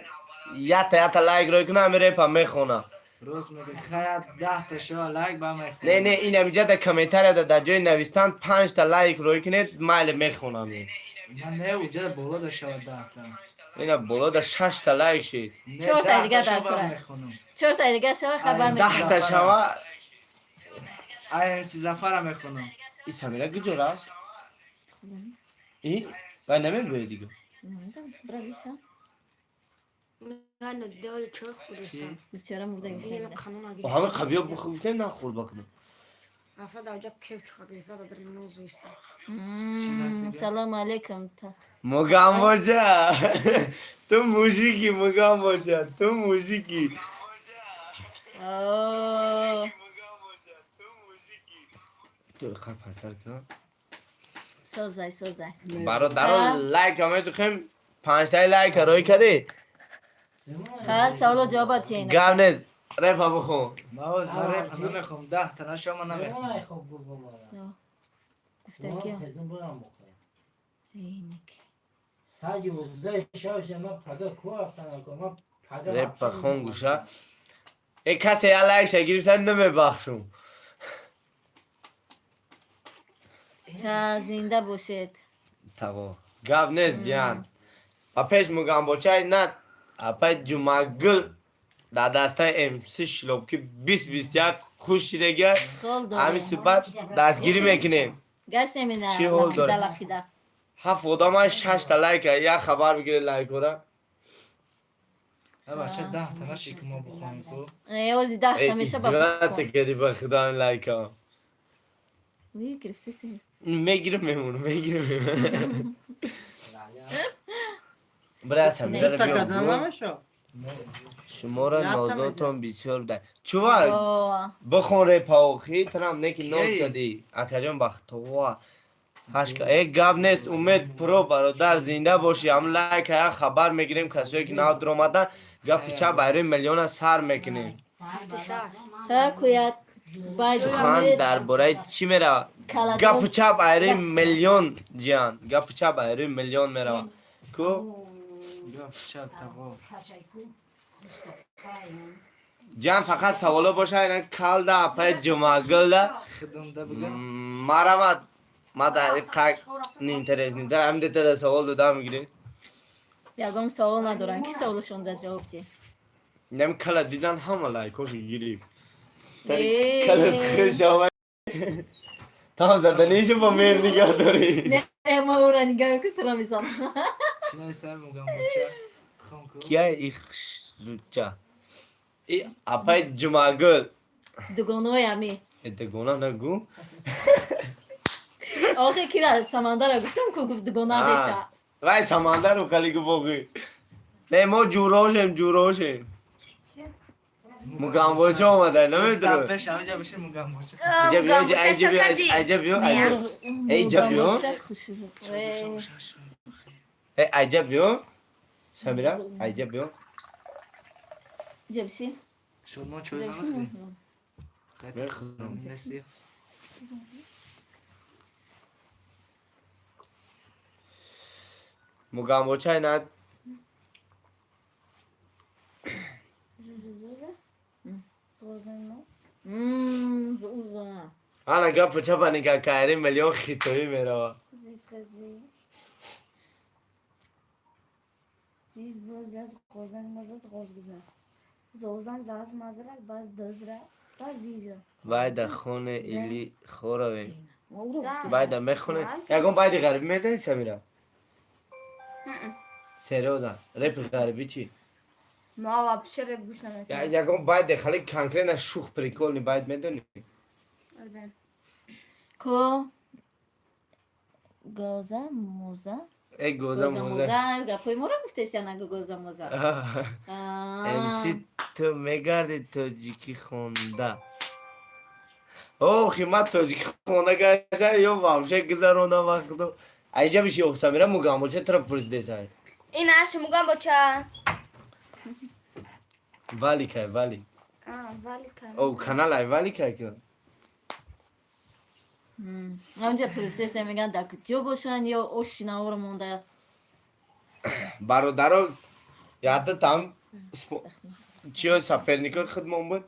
ята ята лайк рой кунам, ами репа мехонам. Рост мегӯ, хаят 10 та шава лайк ба мехонам. Не, не, инамҷа дар комментария дар ҷои навистан панҷта лайк рой кунед, майли мехонам. Ман не, уҷа боло да шава 10 та. Ина боло да шашта лайк шид. Не, Чорта 10 та дига дар шава кора. мехонам. Чорта дига шава хабар Ай, мешава. 10 та шава. Ай, МС Зафара мехонам. И Самира куҷо рафт? И вай намебиёяд дига. Намедонам, бира биша. Ман дол чой хӯрдасам. Бечора мурда Дигар гирифта. қанун Ҳама қабиё бухӯ нахӯрд бахудо. Рафта дар ҷо кеп чой гирифта дар ноз иста. Салому алейкум. Мугам боҷа. Ту мужики, мугам боҷа, ту мужики. О, Ту қад пастар кун. Созай, созай. Бародаро, лайк ҳама панҷтаи лайк рой кардӣ. Ха, саволо ҷавоб тиена. Гап нест, репа бухон. Мавоз, ман репа намехонам, 10 та нашава ман намехонам. Гуфтаки. Эйнак. Репа хон гӯша. Э, касе я лайкша гирифта, намебахшум. Ха, зинда бошед. Таво. Гап нест, ҷиҳан. Ба пеш мугамбочай на апай Ҷумагул дар дастаи МС Шлобки 2021 хуш шидагия. Хол ҳамин дорем. суҳбат дастгирӣ мекунем. Гаштем ина. Чӣ ҳол дорем? Лақида, лақида. Ҳафт одама шашта лайка, як хабар бигире лайкора. А бача, 10 та наши ки мо бухонем ку. Э, ози 10 та меша ба. Издеваться кардӣ, ба худо, ҳамин лайка. Уи, гирифта си. Мегирим, мемонам, мегирим, мемонам. Бира, Самира. Сакадан намеша. Шуморо Ята нозотон бисёр буда. Чува О, бихон репаохи тарам неки ноз Кей? кардӣ. Акаҷон, бахтова. Ҳашка. Э, гап нест, Умед Про, бародар, зинда бошӣ. Ҳам лайка як хабар мегирем, касое ки нав дуромадан, гапи чап байрои миллиона сар мекунем. Ха, куят. Байд. Сухан дар бораи чӣ меравад? Гапу чап айрои миллион, ҷиҳан. Гапу чап айрои миллион меравад. Ку? Гап чап таво. Ҷиҳан, фақат саволо боша, ина калда апай Ҷумагулда. Хидам да бигам. Марамат. Ма дар қак неинтересный. Дар ҳамин дета савол дода мегирӣ. Ягон савол надорам. Ки саволашон дар ҷавоб ди? Нами кала дидан ҳама лайкошо гирифт. Сари Э. калат хуш омад. Там заданишо бо меҳр нигоҳ дорӣ. Не, ма ӯра нигоҳ кун, тура мизанам. Чинаи сар мугам бача. Хон ку. Кия их руча? И апай Ҷумагул. Дугонои ами. Э, дугона нагӯ. Охи, кира Самандара гуфтам ку, гуфт дугона А. деша. Вай Самандару қали гу боғӣ. Не, мо ҷурошем, ҷурошем. Мугамбоча омада, намедонам. Пеш ҳамҷа бишин мугам бача. Иҷа биё, иҷа биё, иҷа биё, Эй, иҷа биё. Э, аҷа биё. Самира, аҷа биё. Ҷабши. Шумо чой намехӯрӣ? Мехӯрам. Нести. Мугамбоча ина. Уза. Ана гапу чапа нигоҳ кайри миллион хитоӣ мерава. Зиз боз аз ғозан мозаз ғоз гизна. Зозан заз мазра баз дазра баз зизра. Байда хоне или хоравем. За. Байда мехоне. Ягон байди ғарибӣ медонӣ, Самира? Серьёзно, репи ғарибӣ чӣ? Ма вообще реп гӯш намекунам. Ягон байде хали конкретно шух прикольный байд медонӣ? Албен. Ку гоза моза. Э, гоза гоза моза. моза, гапои моро гуфтеси, нагу гоза моза. МС, ту мегарди тоҷикӣ хонда. Охи, ман тоҷикӣ хонда гаштам ё вообще гузаронам вақту. Айҷа биши, ох, Самира, мугамбоча туро пурсидесай. Ин аш мугам боча. Вали кай, вали. А. О, канал айвали кай ки. Ҳамҷа пурсеса меган, дар куҷо бошанд ё оши навор монда. Бародаро, яда там чиё соперникои худмон буд.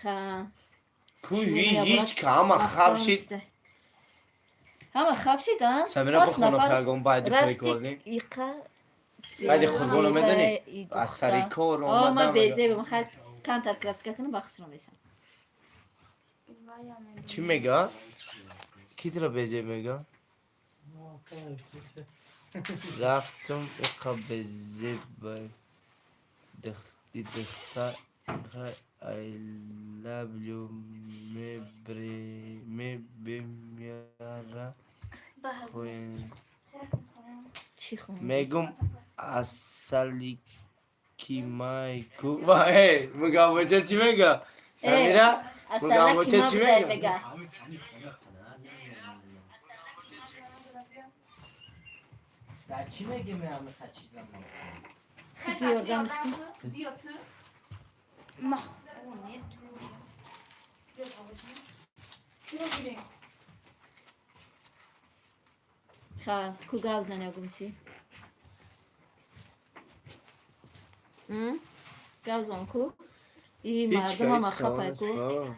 Ха. Ку ҳеҷ ка ҳама хаб шид. Ҳама хаб шид, а? Самира, бихона хагон байди прикольный. Иқа. Байди Қурбоно медонӣ? Аз сари кор омадам. Ма омадам. Безебам, хай камтар краска кунам, бахшро мешам. Чӣ мега? Ки туро безеб мега? Рафтум иқа безеб бай. Дихта I love you мебемяра. Чӣ хон? Мегум асаликимайку. Ва э мугамбоча чӣ мега? Самира, Асалаки мугамбоча ма чӣ будай мега? мега. Дар чӣ меги меамиха чиза мо? Ки ёрдамш кун. Ма хоне ту. Чиро гирем? Ха, ку гап зан ягум чӣ? Гап зан ку. И Ҳеҷ мардум ҳама ҳеҷ хапай ку. савол.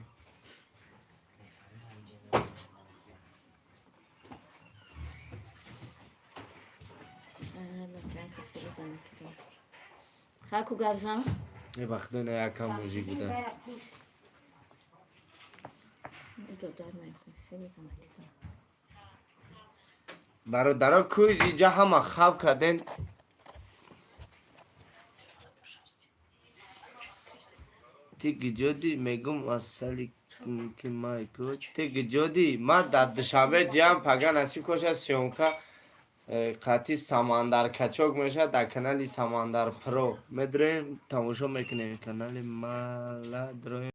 Ха, ку гап зан. Е, вақто на якам мужик буда. Дар мехоҳ хеле занакӣ дорам. Бародаро, ку иҷа ҳама хаб карден. Ти гиҷоди? Мегум асали ки майку. Ти гиҷоди? Ма дар Душанбе ҷиям, пага насиб кошад съёмка қатъи Самандар Качок мешавад, дар канали Самандар Про медроем, тамошо мекунем. Канали мала дроем.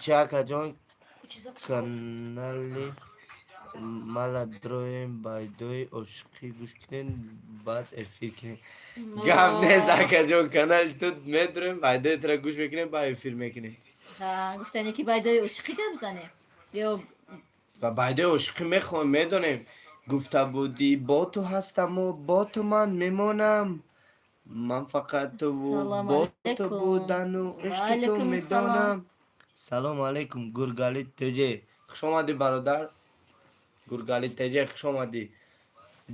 Чи, акаҷон, канали мала дроем, байдои ошиқӣ гӯш кунем, баъд эфир кунем. Гап нест, акаҷон, канали ту медроем, байдои тура гӯш мекунем, баъд эфир мекунем. Ха, гуфтане ки байдои ошиқӣ гап занем ё? Ва байдои ошиқӣ мехоҳем, медонем. Гуфта будӣ, бо ту ҳастаму бо ту ман мемонам, ман фақат туву Салом бо ту алейкум. будану ишқи ту Ваалайкум салом. медонам. Салому алейкум, Гургали Теҷе, хуш омадӣ, бародар. Гургали Теҷе, хуш омадӣ.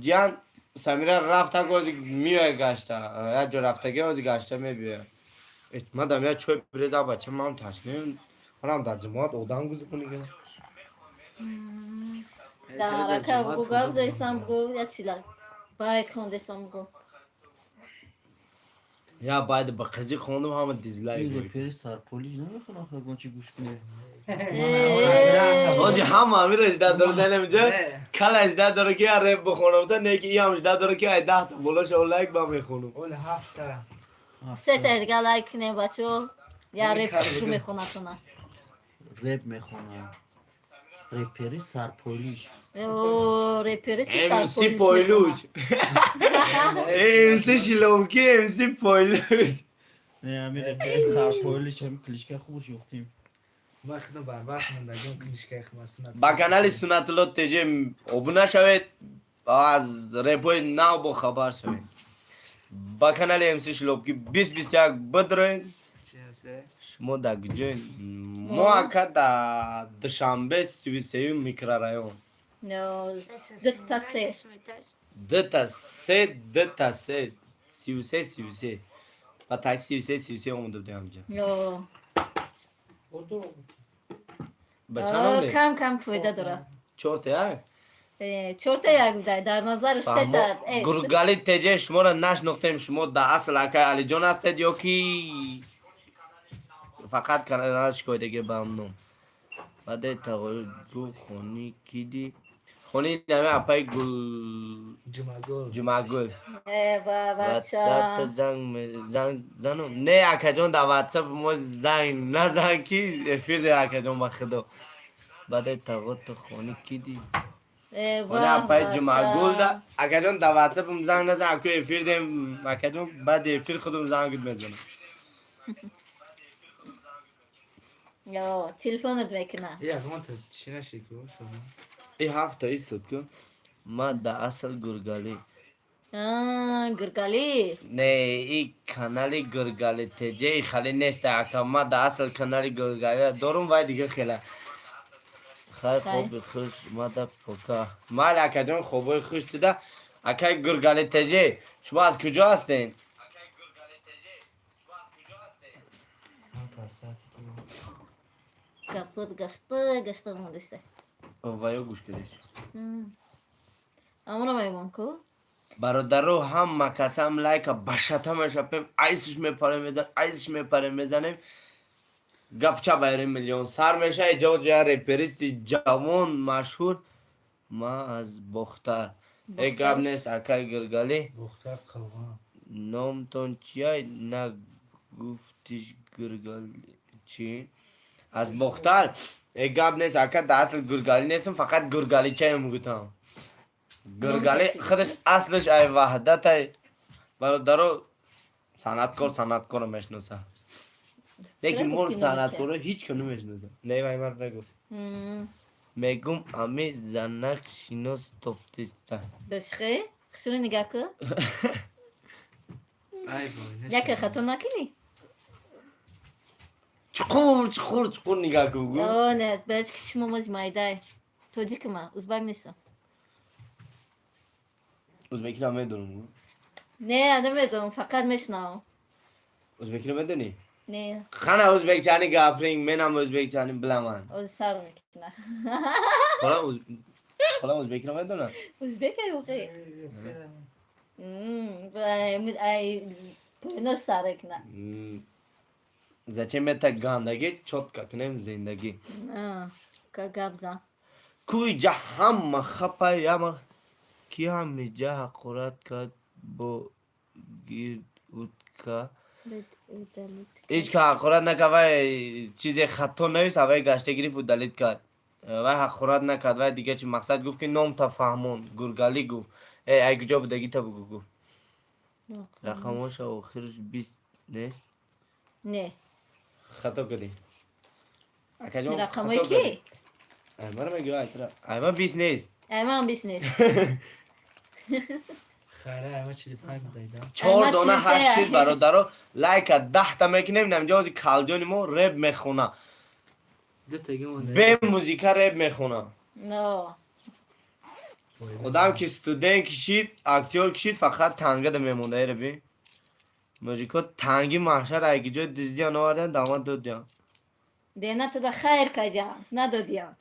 Ҷиян Самира рафта, гози меоя, гашта як ҷо рафтагӣ, ҳози гашта мебиёя. Мадам як чой биреза, бача, ман ташнем, манам дар ҷамоат одам гузикунига. Дар марака бугу, гап зайсам бугу, я чила байт хондесам бугу. Я байд ба қизи хондум, ҳама дизлайк. Репери сарполиш намехонам, хагон чи гӯш кунем. Ҳози ҳама амира жда дора, данамҷа кала жда дора ки я реп бихонам, та не ки иам жда дора ки ай 10-та боло шав лайк ба мехонам. Ол ҳафта. Сета дига лайк кунем, бачо, я реп хушу мехонатона. Реп мехонам, репери сарполиш. О, репери си. МС Пойлуч, МС Шиловки, МС Пойлуч. Не, ами репери сарполиш, ами кличка хубш ёфтим. Ман худам барвақт мондагим, книжкаи худам суннат. Ба канали Суннатулло ТЖ обуна шавед, аз репои нав бо хабар шавед. Ба канали МС Шиловки 2021 бидроед. Шумо дар куҷоед? Мо, ака, дар Душанбе, 33-юм микрорайон. Дта се. Дта се, дта се, 33, 33. Ба такси 33, 33 омода будем ҳамҷа. Ба чанд омдем? Кам кам фоида дора. Чорта як. Чорта як будай, дар назарш сета. Гургали Теҷе, шуморо нашинохтем. Шумо дар асл акай Алиҷон ҳастед ё ки фақат канал шикоятаги ба ном? Баъде тағои гу хони киди, хони нами апаи Гул. Ҷумагул. Ҷумагул. Ба бача. Ватсапта занг занум? Не, акаҷон, дар ватсап мо занг назан, ки эфир де, акаҷон, ба худо. Баъде тағо ту хони киди? Оля апай Ҷумъагул да, акаҷон, да ватсапам занг назан, аку эфир дем, акаҷон, баъди эфир худам зангит мезанам. Ё, телефонат мекуна. Ягон та чӣ нашид ку шумо? И ҳафта истод ку. Ма да асл Гургалӣ. Гургалӣ. Не, и канали Гургали теҷеи хали нест, ака, ма да асл канали Гургали дорум, вай дига хела. Хай, хоби хуш, мада пока. Майли, акаҷон, хобои хуш дида. Акай Гургали теҷе, шумо аз куҷо ҳастед? Капот гашта гашта мондеста. Ваё гӯш кардеш. Амона мегӯям ку. Бародаро, ҳама касам лайка башата мешапем, айсш мепарем мезанем, айсш мепарем мезанем. Гапча байрем миллион сар меша, иҷоз я реперисти ҷавон машҳур. Ма аз Бохтар. Э, гап нест, акай Гиргалӣ. Бохтар, Қалған. Номтон чия, нагуфтиш? Гиргали чӣ? Аз Бохтар. Э, гап нест, ака, да асл Гургалӣ нестам, фақат Гургаличаем гутам. Гургалӣ худаш аслаш ай Ваҳдатай. Бародаро, санъаткор санъаткорро мешиноса. Лекин Чаро мор гуфтӣ номи чия? Санъаткорро ҳеҷ кам намешиноса. Не, вай ман нагуфт. Мегум, ами занак шинос тофтиста. Бешхе? Хусури нигаҳ ку. Ай бой. Яке хато накунӣ? Чуқур, чуқур, чуқур нигаҳ ку, гу. О, не, бач ки шумо мози майдай. Тоҷикма, узбак нестам. Узбекиро медонам, гу. Не, намедонам, фақат мешунавам. Узбекиро медонӣ? Не. Хана, ӯзбекчани гапринг, менам ӯзбекчани биламан. Ози сар мекуна. Холам ӯзбекиро медонад? Узбек ай воқеъ. Ай поинош сар мекуна. Зачем это гандагӣ, чётко кунем зиндагӣ. Ка гап зан. Куи ҷа ҳама хапа яма ки ҳамиҷа ҳақорат кард бо гирд утка. Ҳеҷ ка ҳақорат накард, вай чизе хато навист, вай гашта гирифт, удалить кард. Вай ҳақорат накард, вай дига чи мақсад гуфт, ки номта фаҳмон, Гургалӣ гуфт. Э, ай куҷо будагита бугу, гуфт. Рақамоша охирш 20 нест? Не. Хато кардӣ, акаҷон. Рақамои Хато ки? кардӣ. Ай мара мегӯ, ай тра, ай ма 20 нест. Ай ман 20 нест. Хайра, ама 45 дайда. Чор Ай, ма дона 43. ҳашт шид, бародаро, лайка 10-та мекунем. Намҷа ҳози калҷони мо реп мехона. Ду таги монда. Бе музика реп мехона. Но. Одам ки студент кишид, актёр кишид, фақат тангада мемонда. Эраби мужико танги маҳшар айги ҷой диздиян овардан, дамад додиян. Дена туда хайр кардиям, надодиям.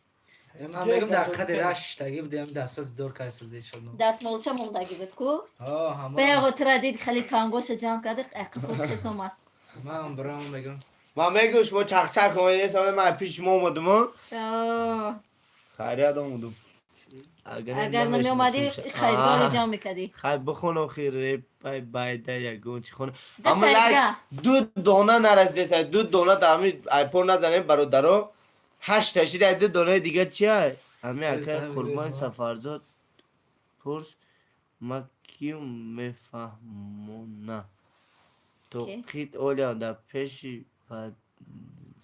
Ман мегум, дар қади раш таги будем, дастот дор кайсилди шумо. Дастмолча мондаги буд ку. Ҳо, ҳама. Беяго тура дид, хеле тангоша ҷамъ кард, ақифот хес омад. Ман бирам мегум. Ман мегӯм, шумо чақчақ омадед, ман пеши шумо омадум. О, Хайрият омадум. Агар намеомадӣ, харидори ҷамъ мекардӣ. Хай, бихон охир репай байда, ягон чи хона. Ду Ама лайк тайга. ду дона нарасидеса, ду дона да ҳами айпор назанем, бародаро. Ҳашта шида, ду донаи дига чия? Ами акай Қурбони Сафарзод пурс, ма кию мефаҳмона. Тоқит олиям дар пеши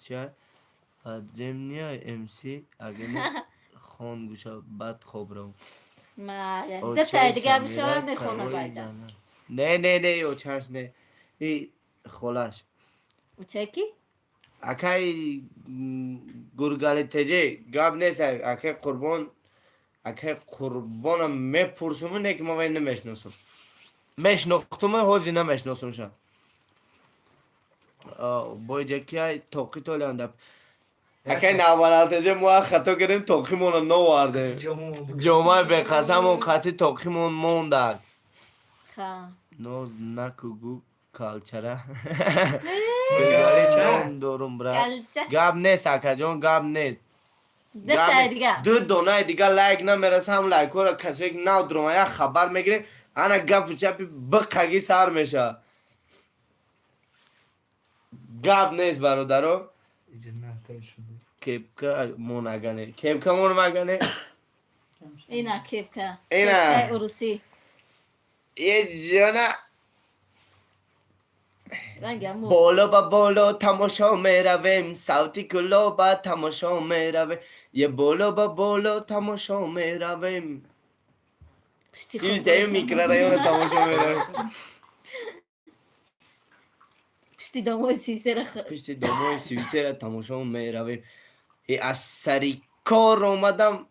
чия подземния МС агани хон гӯша, баъд хоб равм. Майа. Ду тай дига бишава, мехона байда. Не, не, не, очаш не, и холаш. Учай ки? Акай Гургали теҷе, гап нест, акай Қурбон, акай Қурбонам мепурсуму, не ки ма вай намешиносам, мешинохтума, ҳозир намешиносумша. Боиҷа тоқи толианда, акай навбалалтеҷе, мо хато кардем, тоқимонро новардем, ҷомаи беқасамон қатъи тоқимон мондак. Ха. Ноз накугу, калчара. Гургали ном дорум, брат. Калча. Гап нест, акаҷон, гап нест. Ду тай дига. Ду донаи дига лайк намераса, ҳам лайкҳоро касое ки нав дурома, як хабар мегирем, ана гапу чапи биқаги сар мешавад. Гап нест, бародаро. Кепка монагане, кепка монмагане. Ина кепка. Ина. Кепкаи урусӣ. Е ҷона. Ранги ҳамун. Боло ба боло тамошо меравем, савти кӯлоба тамошо меравем, е боло ба боло тамошо меравем. Пушти 33-юм хобгоҳ. микрорайона тамошо меравем. Пушти домои сисера. Пишти домои 33-ра тамошо меравем. Е, аз сари кор омадам.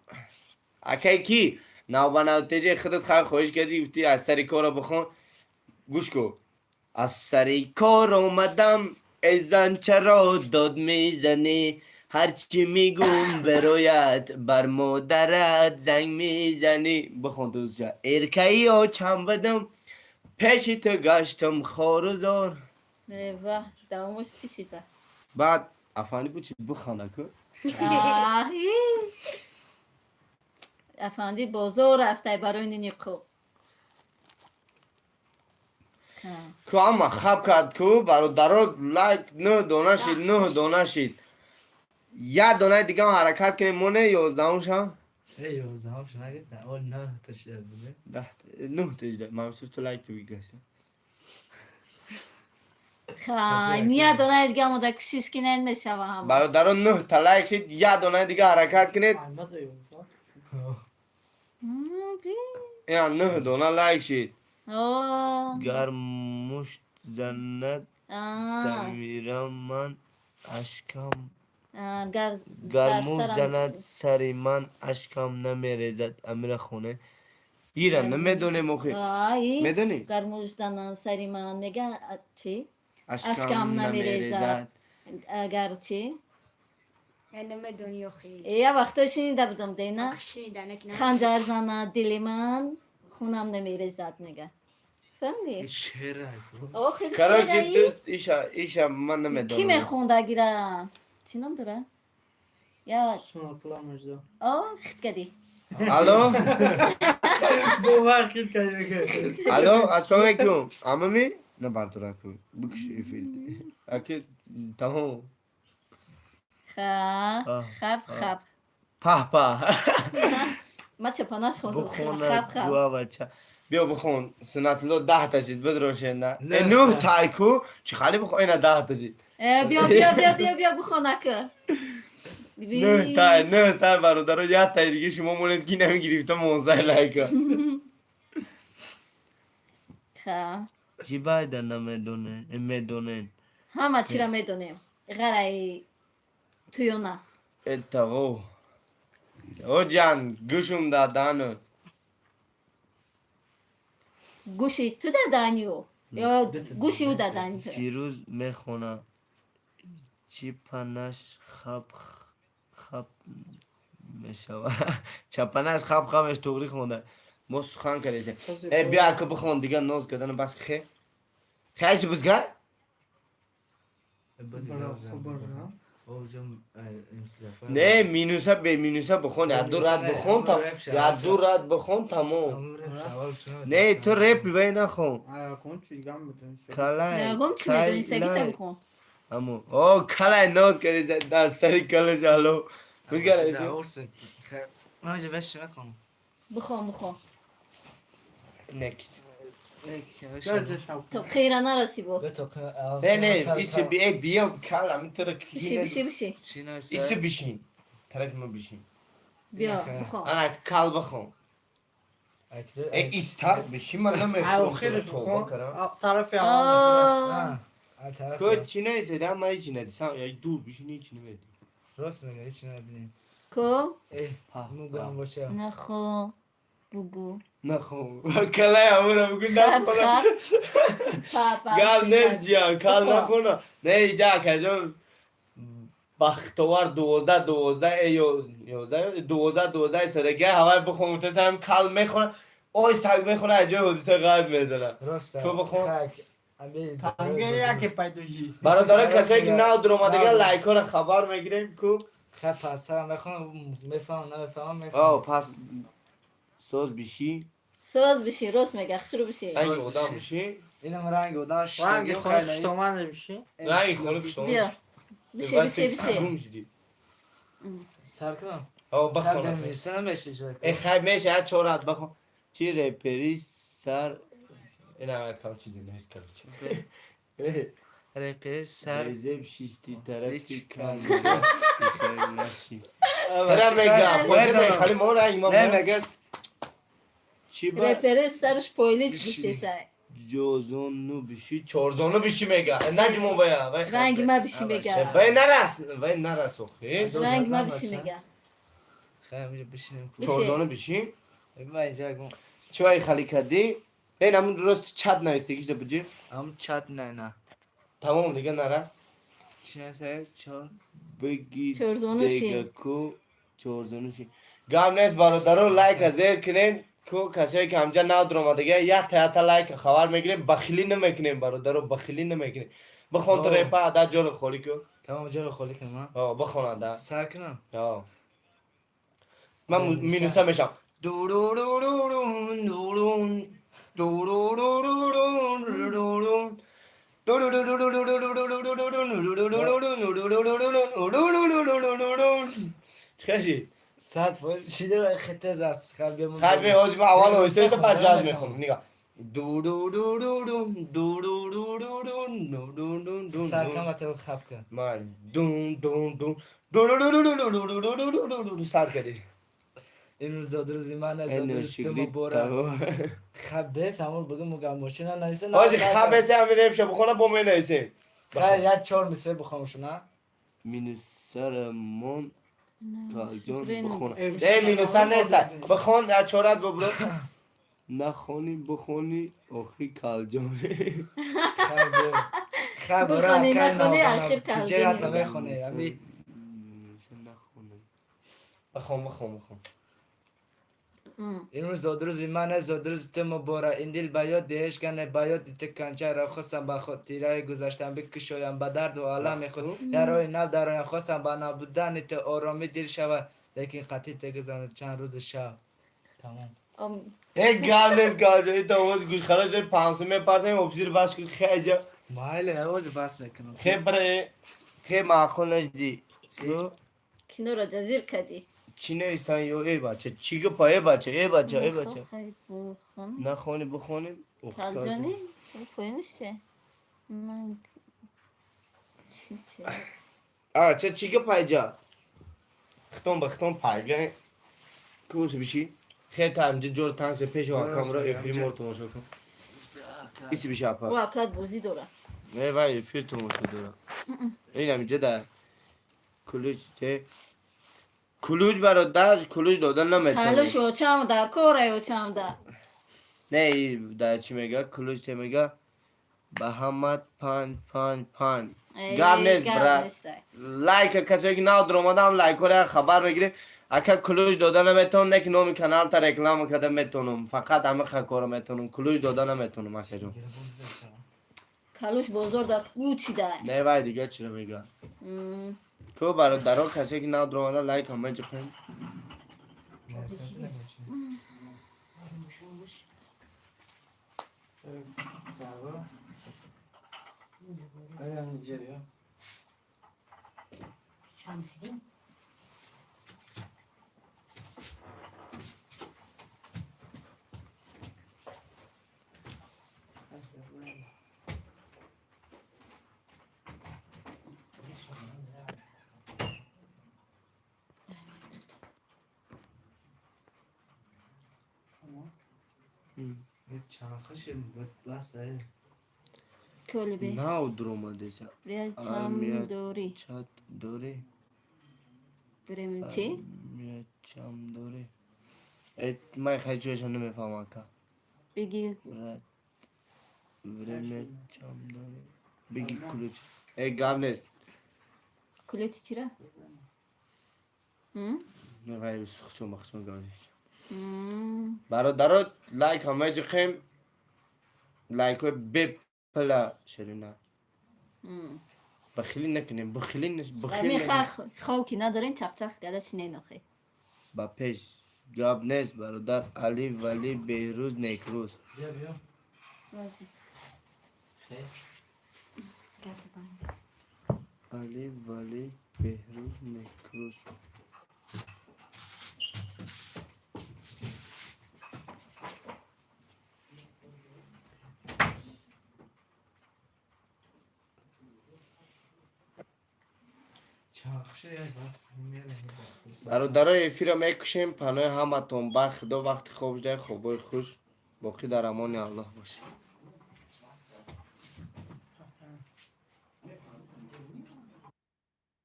Акай, ки навбанавтеҷи худат хай хоҳиш кардӣ, гуфтӣ аз сари корро бихон, гӯш кун. Аз сари кор омадам, эй зан, чаро дод мезанӣ? Ҳарчи мегум бароят, бар модарат занг мезанӣ. Бихон, дӯстҷа. Эркаи очам будам, пеши ту гаштам хору зор. Ва давомаш чӣ шида? Баъд афанди буд, чи бихона ку. Аҳи. Афанди бозор рафтай барои нини қуб. Ку ама хаб кард ку, бародаро, лайк нӯҳ дона шид, нӯҳ дона шид. Як донаи дигам ҳаракат кунем, моне 11-умша. Эй, 11-ум шунагит, о, нӯҳ та шида буде. Нӯҳ та мамсуф, ту лайк ту бигашта. Хай, ния донаи дига мода кӯшиш кинен, мешава ҳамаш. Бародаро, нӯҳ та лайк шид, як донаи дига ҳаракат кунед. Аймада 11. Я нӯҳ дона лайк шид. О, Гар мушт занад а, самира ман ашкам а, гар гар дар мушт сарам занад сари ман, ашкам намерезад. Амира хоне ира намедонем охи. Ай, медонӣ? Гар мушт зананд сари ман, мега, а, чӣ? Ашкам намерезад. Агар чӣ? Я намедонӣ охи. Я вақтое шунида будам, дена. Шунида неки. Ханҷар занад дили ман, хунам намерезад, мега. Фаҳмидӣ? Шера. Охи, Короче, шераи? дӯст, иша иша ман Кӣ намедонам. мехондагира? Чӣ ном дора? Я Сунатулла Мирзо. О, хит кардӣ. Алло. Бовар кид кардӣ. Алло, ассалому алайкум, амами на бардора ку, бикш эфир аки, тамом. Ха, А, хаб, хаб. Пах пах. Ма чапанаш хондам. Бухона. Хаб, хаб. Гуавача, биё бихон. Сунатулло, 10-та шид, бидрошена. Не. Э, нӯҳ тай ку, чӣ хали бихон, ина 10-та шид. Э, биё, биё, биё, биё, биё, бихонака. Нӯҳ тай, нӯҳ тай, бародаро, як тай дига шумо монед, ки намегирифта 15 лайка. Ха. Чӣ байда намедоне, медонен? Ҳама чиро медонем. Ғараи туёна. Этаго о ҷан, гӯшум дадану. Гӯши ту даданю ё гӯши ӯ дадани ту? Фирӯз мехона: чӣ панаш хаб хаб мешава, чапанаш хаб хаб меш. Туғри хонда, мо сухан кардесем. Э, биё, ака, бихон дига, ноз кардана бас. Хе, хеси бузгар. Не, минуса бе минуса бихон, як ду рад бихон, як ду рад бихон, тамом. Не, ту реп вай нахон. Калай. Ягон чӣ медонӣ, сегита бихон. Амо о калай ноз кардеса, дастари калаш. Алло, бузгар. Бихон, бихон. Нек. То хейра нарасӣ бо. Не, не, иси би, э, биё, кал ами тура. Биши, биши, биши. Иси бишин, тарафи ма бишин. Биё, бихон. Ана, кал, бихон. Э, истар бишин, ман намехоҳам. Тарафи. Ко чӣ наиседа, ман ҳечи надисам, як дур бишин, ҳечи намедӣ. Рост мега, ҳеч набинем. Ко? Э, мугам боша. Нахо, бугу. Нахо, калай амура бугу. Хаб, нахона. хаб. Па, па. Гап нест, ҷиям, кал. Бихон. Нахона, не, иҷа, акаҷон, бахтовар 12 12, э, 11, 12 12 истодагия, ҳавай бихон гуфтасам, кал мехона, ой, саг мехона, аз ҷои ҳодиса ғайб мезанад. Рост. Ту бихон. Танга яке пайдо шид. Бародаро, касое ки нав дуромадага, лайкҳоро хабар мегирем ку. Хай, пасара мехонам, мефаҳмам, намефаҳмам, О, мефаҳмам. пас соз бишӣ. Соз биши, рост мега, хушрӯ биши. Ранги одам бишӣ. Инам ранги одам. Ранги хони хуштоман биши. Ранги хони хуштоман. Биё, биши, биши, биши. Гум шудӣ. Сар кунам. О, бахон. Бинависа намеши. Э, хай меша, я чорат бахон. Чи репери сар ина кам чизи нест, короче. Репери сар Резеб шишти тарафи Лич. камера. Наши. Тара мега, почета хали мо ранг мо. Не мегас. Чи ба? Репере сарш пойлич гуфтесай. Ҷозону биши, чорзону биши мега. Наҷмо бая. Вай Ранги ма биши мега. Вай нарас, вай нарас охи. Ранги ма биши мега. Хай амҷа бишинем. Биши. Чорзону биши. Ма инҷа гум. Чи вай хали кардӣ? Эн ҳамун рост чат навистагиш да буҷи. Ам чат не на. Тамом дига нара. Чи наса чор. Бигӣ Чорзону ши. дегаку чорзону ши. Гап нест бародаро, лайка зер кунед. Ку касое ки ҳамҷа нав дуромадага, якта якта лайка хабар мегирем, бахилӣ намекунем бародаро, бахилӣ намекунем. Бихон ту О. репа ада ҷоро холӣ кун. Тамом ҷоро холӣ кунам, а? О, бихон ада. Сар кунам. О. Ман Минуса. минуса мешам. Дурурурурун, дурун, дурурурурун, дурун. Дурурурурурун, чӣ кашид? 100% чида хите зад хай бемон. Хай бе ҳозир ман аввал оҳиста оҳиста баъд ҷаз Минуса мехонам. Нигаҳ. Дурурурурун, дурурурурун, дурурурурун. Сар кама то хаб кун. Мали. Дун дун дун. Дуруруруруруруруруруруруру сар кардӣ. Имрӯз зодрӯзи ман аст, зодрӯзи ту муборак. Хаб бес ҳамон бугум мугам мошина нависа. Ҳозир хаб бесе ҳамин репша бихона бо менависем. Хай як чор мисре бихонам шуна. Минусарамон калҷон Фикре бихона. Э, Э, минуса нест. Бихон, я чорат бубро. Нахонӣ бихонӣ охи калҷон. Хай бе. Хай бора. Бихонӣ, нахонӣ, ахир Калҷон. калҷони. Мехонӣ. Ами Минуса нахонӣ. Бихон, бихон, бихон. Имрӯз зодрӯзи ман аст, зодрӯзи ту муборак. Ин дил ба ёди ҳеҷ кане, ба ёди ту канчаро хостам, ба хотираи гузаштан бикушоям, ба дарду алами худ як роҳи нав дароям. Хостам ба набудани ту ороми дил шавад, лекин қатъи ту гузаронд чанд рӯзи шаб. Тамом. Э, гап нест калҷон. Ин овози гӯшхарош дори памсу мепартем, офисир бас ки хеҷа. Майли, овози бас мекунам. Хе бре. Хе маъқул нешди. Киноро ҷазир кардӣ. Чӣ навистан ё э бача? Чӣ гапа э бача, э бача, э бача. Хай бухон. Нахонӣ бихонӣ. Охи Калҷони? Поёниш че? Ман чи чи? А, ча чӣ гапа иҷа? Хитон ба хитон пайга. Кус биши. Хе та инҷа ҷор танг се пеши Рост камера мегам, эфири ҷа. моро тамошо кун. Иси биши апа. Ӯ акад бозӣ дора. Не вай эфир тамошо дора. Инам инҷа да кулуч те кулуч бародар кулуч дода наметавонӣ. Калуш очам дар корай очам да. Не, и да чӣ мега? Кулуч те мега ба ҳамат панҷ панҷ панҷ. Эй, Гап нест, гап брат. нестай. Лайка касое ки нав дуромадам лайкҳоро хабар мегирем. Ака кулуч дода наметавонам, не ки номи каналта реклама карда метавонам. Фақат ҳамин кора метавонам. Кулуч дода наметавонам, акаҷон. Калуш бозор дар гучида. Не вай дига чиро мега? Ку бародаро касое ки нав дуромада лайк ҳама ҷиқем. Саво. Ая инҷа биё. Шамсиддин. Чанд хуши бас ай. Коли бе. Нав дуромадеса. Бия Армия чам дорӣ. Чат дорӣ? Времен чи? Армия чам дорӣ? Э, ман хай чояша намефаҳмам ака. Беги Брат, время чам дорӣ? Беги кулуч. Э, гап нест. Кулючи чира? М? Не вай сухчон бахчон гап нест. Бародаро лайк ҳама ҷиқем. Лайкҳои бепила ширина. Бахилӣ накунем, бахилӣ бахилӣ Ами накунем. хов ки надорем чақчақ гада шинен охи. Ба пеш гап нест бародар Али Вали Беҳрӯз Некрӯз. Ҷа биё. Рози. Хе. Гап задан. Али Вали Беҳрӯз Некрӯз. Бародарои, эфирро мекушем. Панои ҳаматон бар Худо. Вақти хоб шудай, хобои хуш, боқӣ дар амони Аллоҳ бошед.